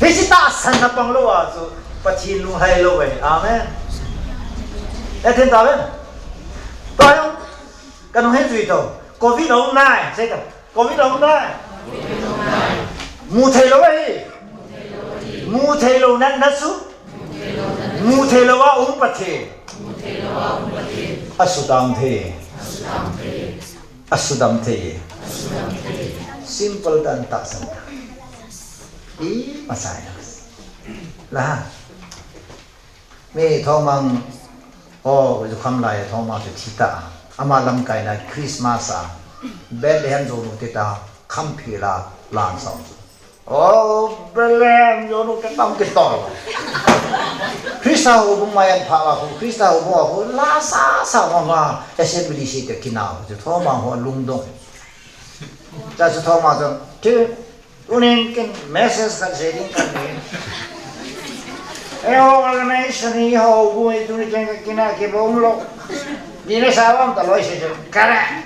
Hiche tahsan na pang lou a chu Pathen lunglhai lou ve. Amen. E then ta ve. Ta jong, kanung he jui to. Covid aum nai, sei to. Covid aum nai. Mu thei lou ahi. Mu thei lou natna chu. Mu thei lou a um Pathen. Asudam thei. Asudam thei. Simple dan tahsan. Ima sai. La. Mi Thongmang, o, jukham lai Thongmang chu thi ta. Ama lamkaina Christmas a, Bethlehem jonu te ta, khamphel a, lan sam chu. O, Bethlehem jonu te tam kitol. Christa houbung mai an pha a khu, Christa houbung a khu, la sa sa ma ma, S M B D C te kinau, chu Thongmang ho lungdong. Cha chu Thongmang chu, thi, Tunin ken message kan sei ding kan nei. Eiho organization hi ho bu ei tuni ken kina kibom lou. Dina sa bam ta loi se se. Kara.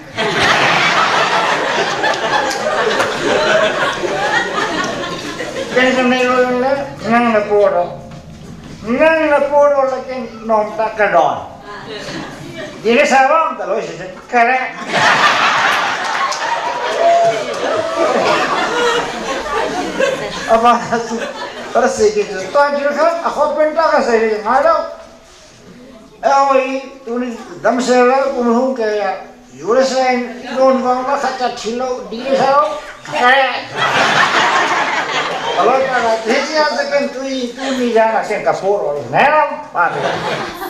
Ken kanei lou le, nang na polo. Nang na polo le ken nom ta ka don. Dile sa bang ta lo si se. Kare. Aba, para se ke tu. To dile ka, a ko pen ta ka se, ngai lo. Eoi, tuni damsel a kum hung ke ya. U S A in don vang va khat cha thilo, di sao. Eh. Alo ta la, te chi a te ken tui, tuni ya na sen ka po ro. Ne na, pa te.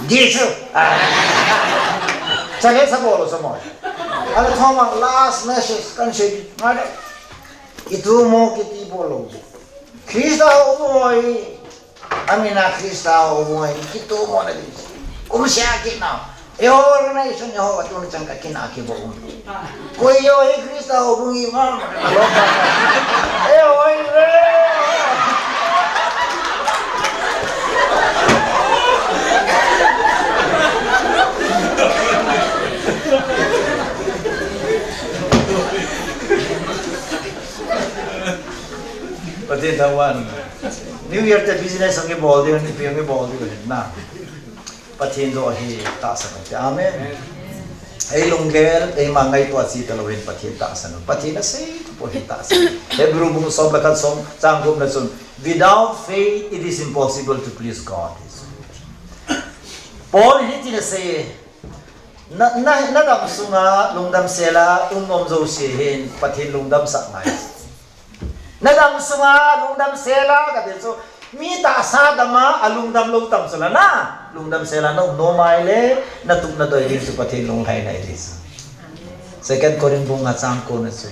Di su. Ah. Cha le sa bo lo sa mo. Ala thoma last message kan se di. Ngade. Itu mo kiti bo lo. Krista ho mo i. Amina Krista ho mo i. Kitu mo na di. Kum sia ki na. E organization e ho tu na chang ka kina ki bo um. Koi yo hi Krista ho bung i ma. E ho i re. Pathen thangvah in. New Year te business hung ibol diu, ipi hung ibol diu hin na. Pathen doh hi tahsan u te. Amen. Ei lunggel, eima ngaito a chi talou hin Pathen tahsan u. Pathen asei tu po hi tahsan. Hebrew bung som le khat som, chang gup na chun, "Without faith, it is impossible to please God." Paul in hitin asei, na, na, na dam sunga, lungdam sela, um nom jouse hin, Pathen lungdam sak ngai. Na dam sunga lungdam sela kati chu, mi tahsa dam a, alungdam lou tam chu la na. Lungdam sela na um nom a ahile, na tup na doi ding chu Pathen lunglhaina ahi chu. Second Corinth bung nga chang ko na chu.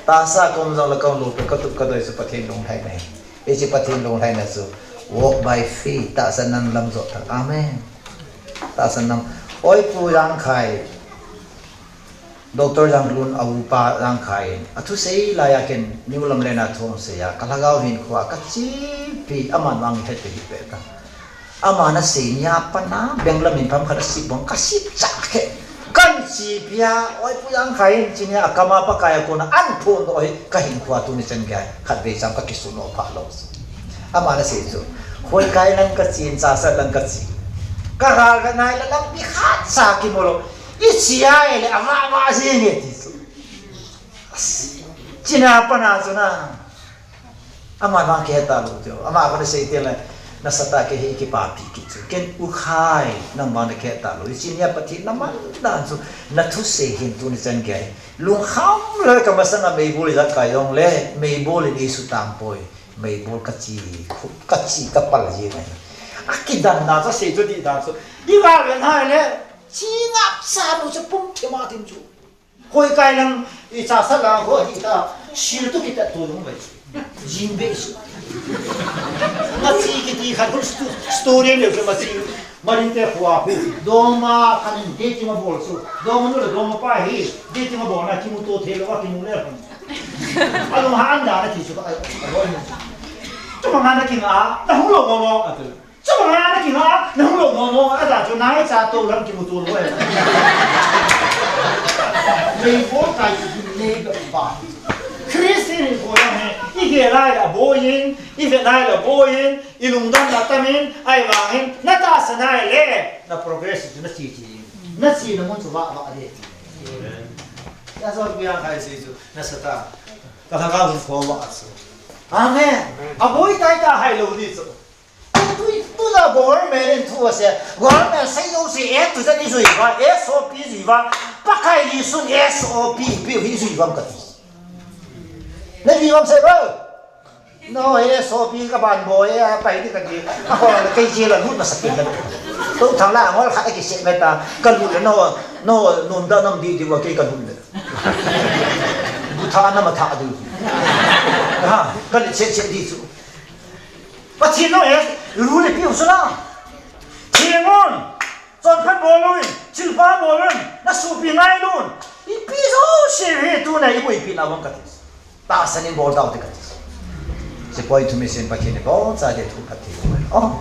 Tahsa kom jong le kom lou pe, ka tup ka doi chu Pathen lunglhaina ahi. Hiche Pathen lunglhaina chu, walk by faith, tahsan nam lam jot thak. Amen. Tahsan nam. Oi Pu Jangkhai. Doctor Janglun a upa Jangkhai in, athusei laiya ken New Lamlen a thu asei a, ka lhagao hinkhoa ka chepi, aman vang het pe hi pe ta. Aman asei nia pat a, benglam in pam khat asip bang, ka sip chah khe. Kan chepi a, oi Pu Jangkhai in, chini a kama Pakai a kona an phondoh hi, ka hinkhoa tuni chan gei, khatvei cham ka kisun lou pha lou. Aman asei chu, khoikai lang ka chen, chasat lang ka chen. Ka gal ka nai la lampi khat cha kimu lou. I chia e le, ava, ava, a jing e ti chu. China pana chu na. Ama vang kihe talou chu. Ama vang sei te le, nasatah a kei hi kipapi kit chu. Ken U Khai, nang vang nakihe talou. I chini a Pathen naman dan chu, nathusei hin tuni chan gei. Lungkham le ka masanga meibol i jat kai jong le, meibol in i su tam poi. Meibol ka chi, ka chi ka pal ji ngai. A kidan na chu sei chu di dan chu. I gal ve nai le, chi ngap sa nu chu pum thima tin chu. Khoikai lang, i chasat lang kho hi ta, sil tu kita tu lung bai. Jin be su. Ma chi kiti khat kun stu-, story le ma chi. Marin te khua khu. Doma khan in dating abol chu. Doma nu le doma pa hi. Dating abol na kimu to thei lou a kimu le khan. Alung han da na ti chu ka, a, a, a, Chuma nga na kinga, na hung lou mo mo, a tu. Chuma nga na kinga, na hung lou mo mo, a ta chu nai cha to lam kimu to lou e. Meibol kai nei ga ba. Christian ko ya he, i ge lai la boyin, i ve lai la boyin, i lungdam la tamin, ai vangin, na tahsan nai le, na progress chu na chi chi. Na chi na mun chu va va de. Ya so ku yang kai si chu, nasatah. Ka lhagao hinkho va a chu. Amen. Aboi tai ta hai lou di chu. Tu, tu, tu la government in thu asei. Government sei jouse A to Z i jui uva, S O P jui uva. Pakai Jesun S O P, pi hi jui uvam kati. Na jui uvam sei ba. No, S O P ka ban boi, a pai di kati. A ko la kei je la lut na sakin la. Tu thang la ngol khat a kisei meta. Ka lut le no, no, nun da nam di di uva kei ka lut le. Bu tha na ma tha di. Ha, ka lut che che di chu. Pathen no e, ru le piu chu na. Theng un, chonphat bol un, thilpha bol un, na sopi ngai un. Ipi jouse hi tuna i boipi na vang kati. Tahsan in bol tau te kati. Sepoy thum in Pathen in iboncha dia thu kati. Oh.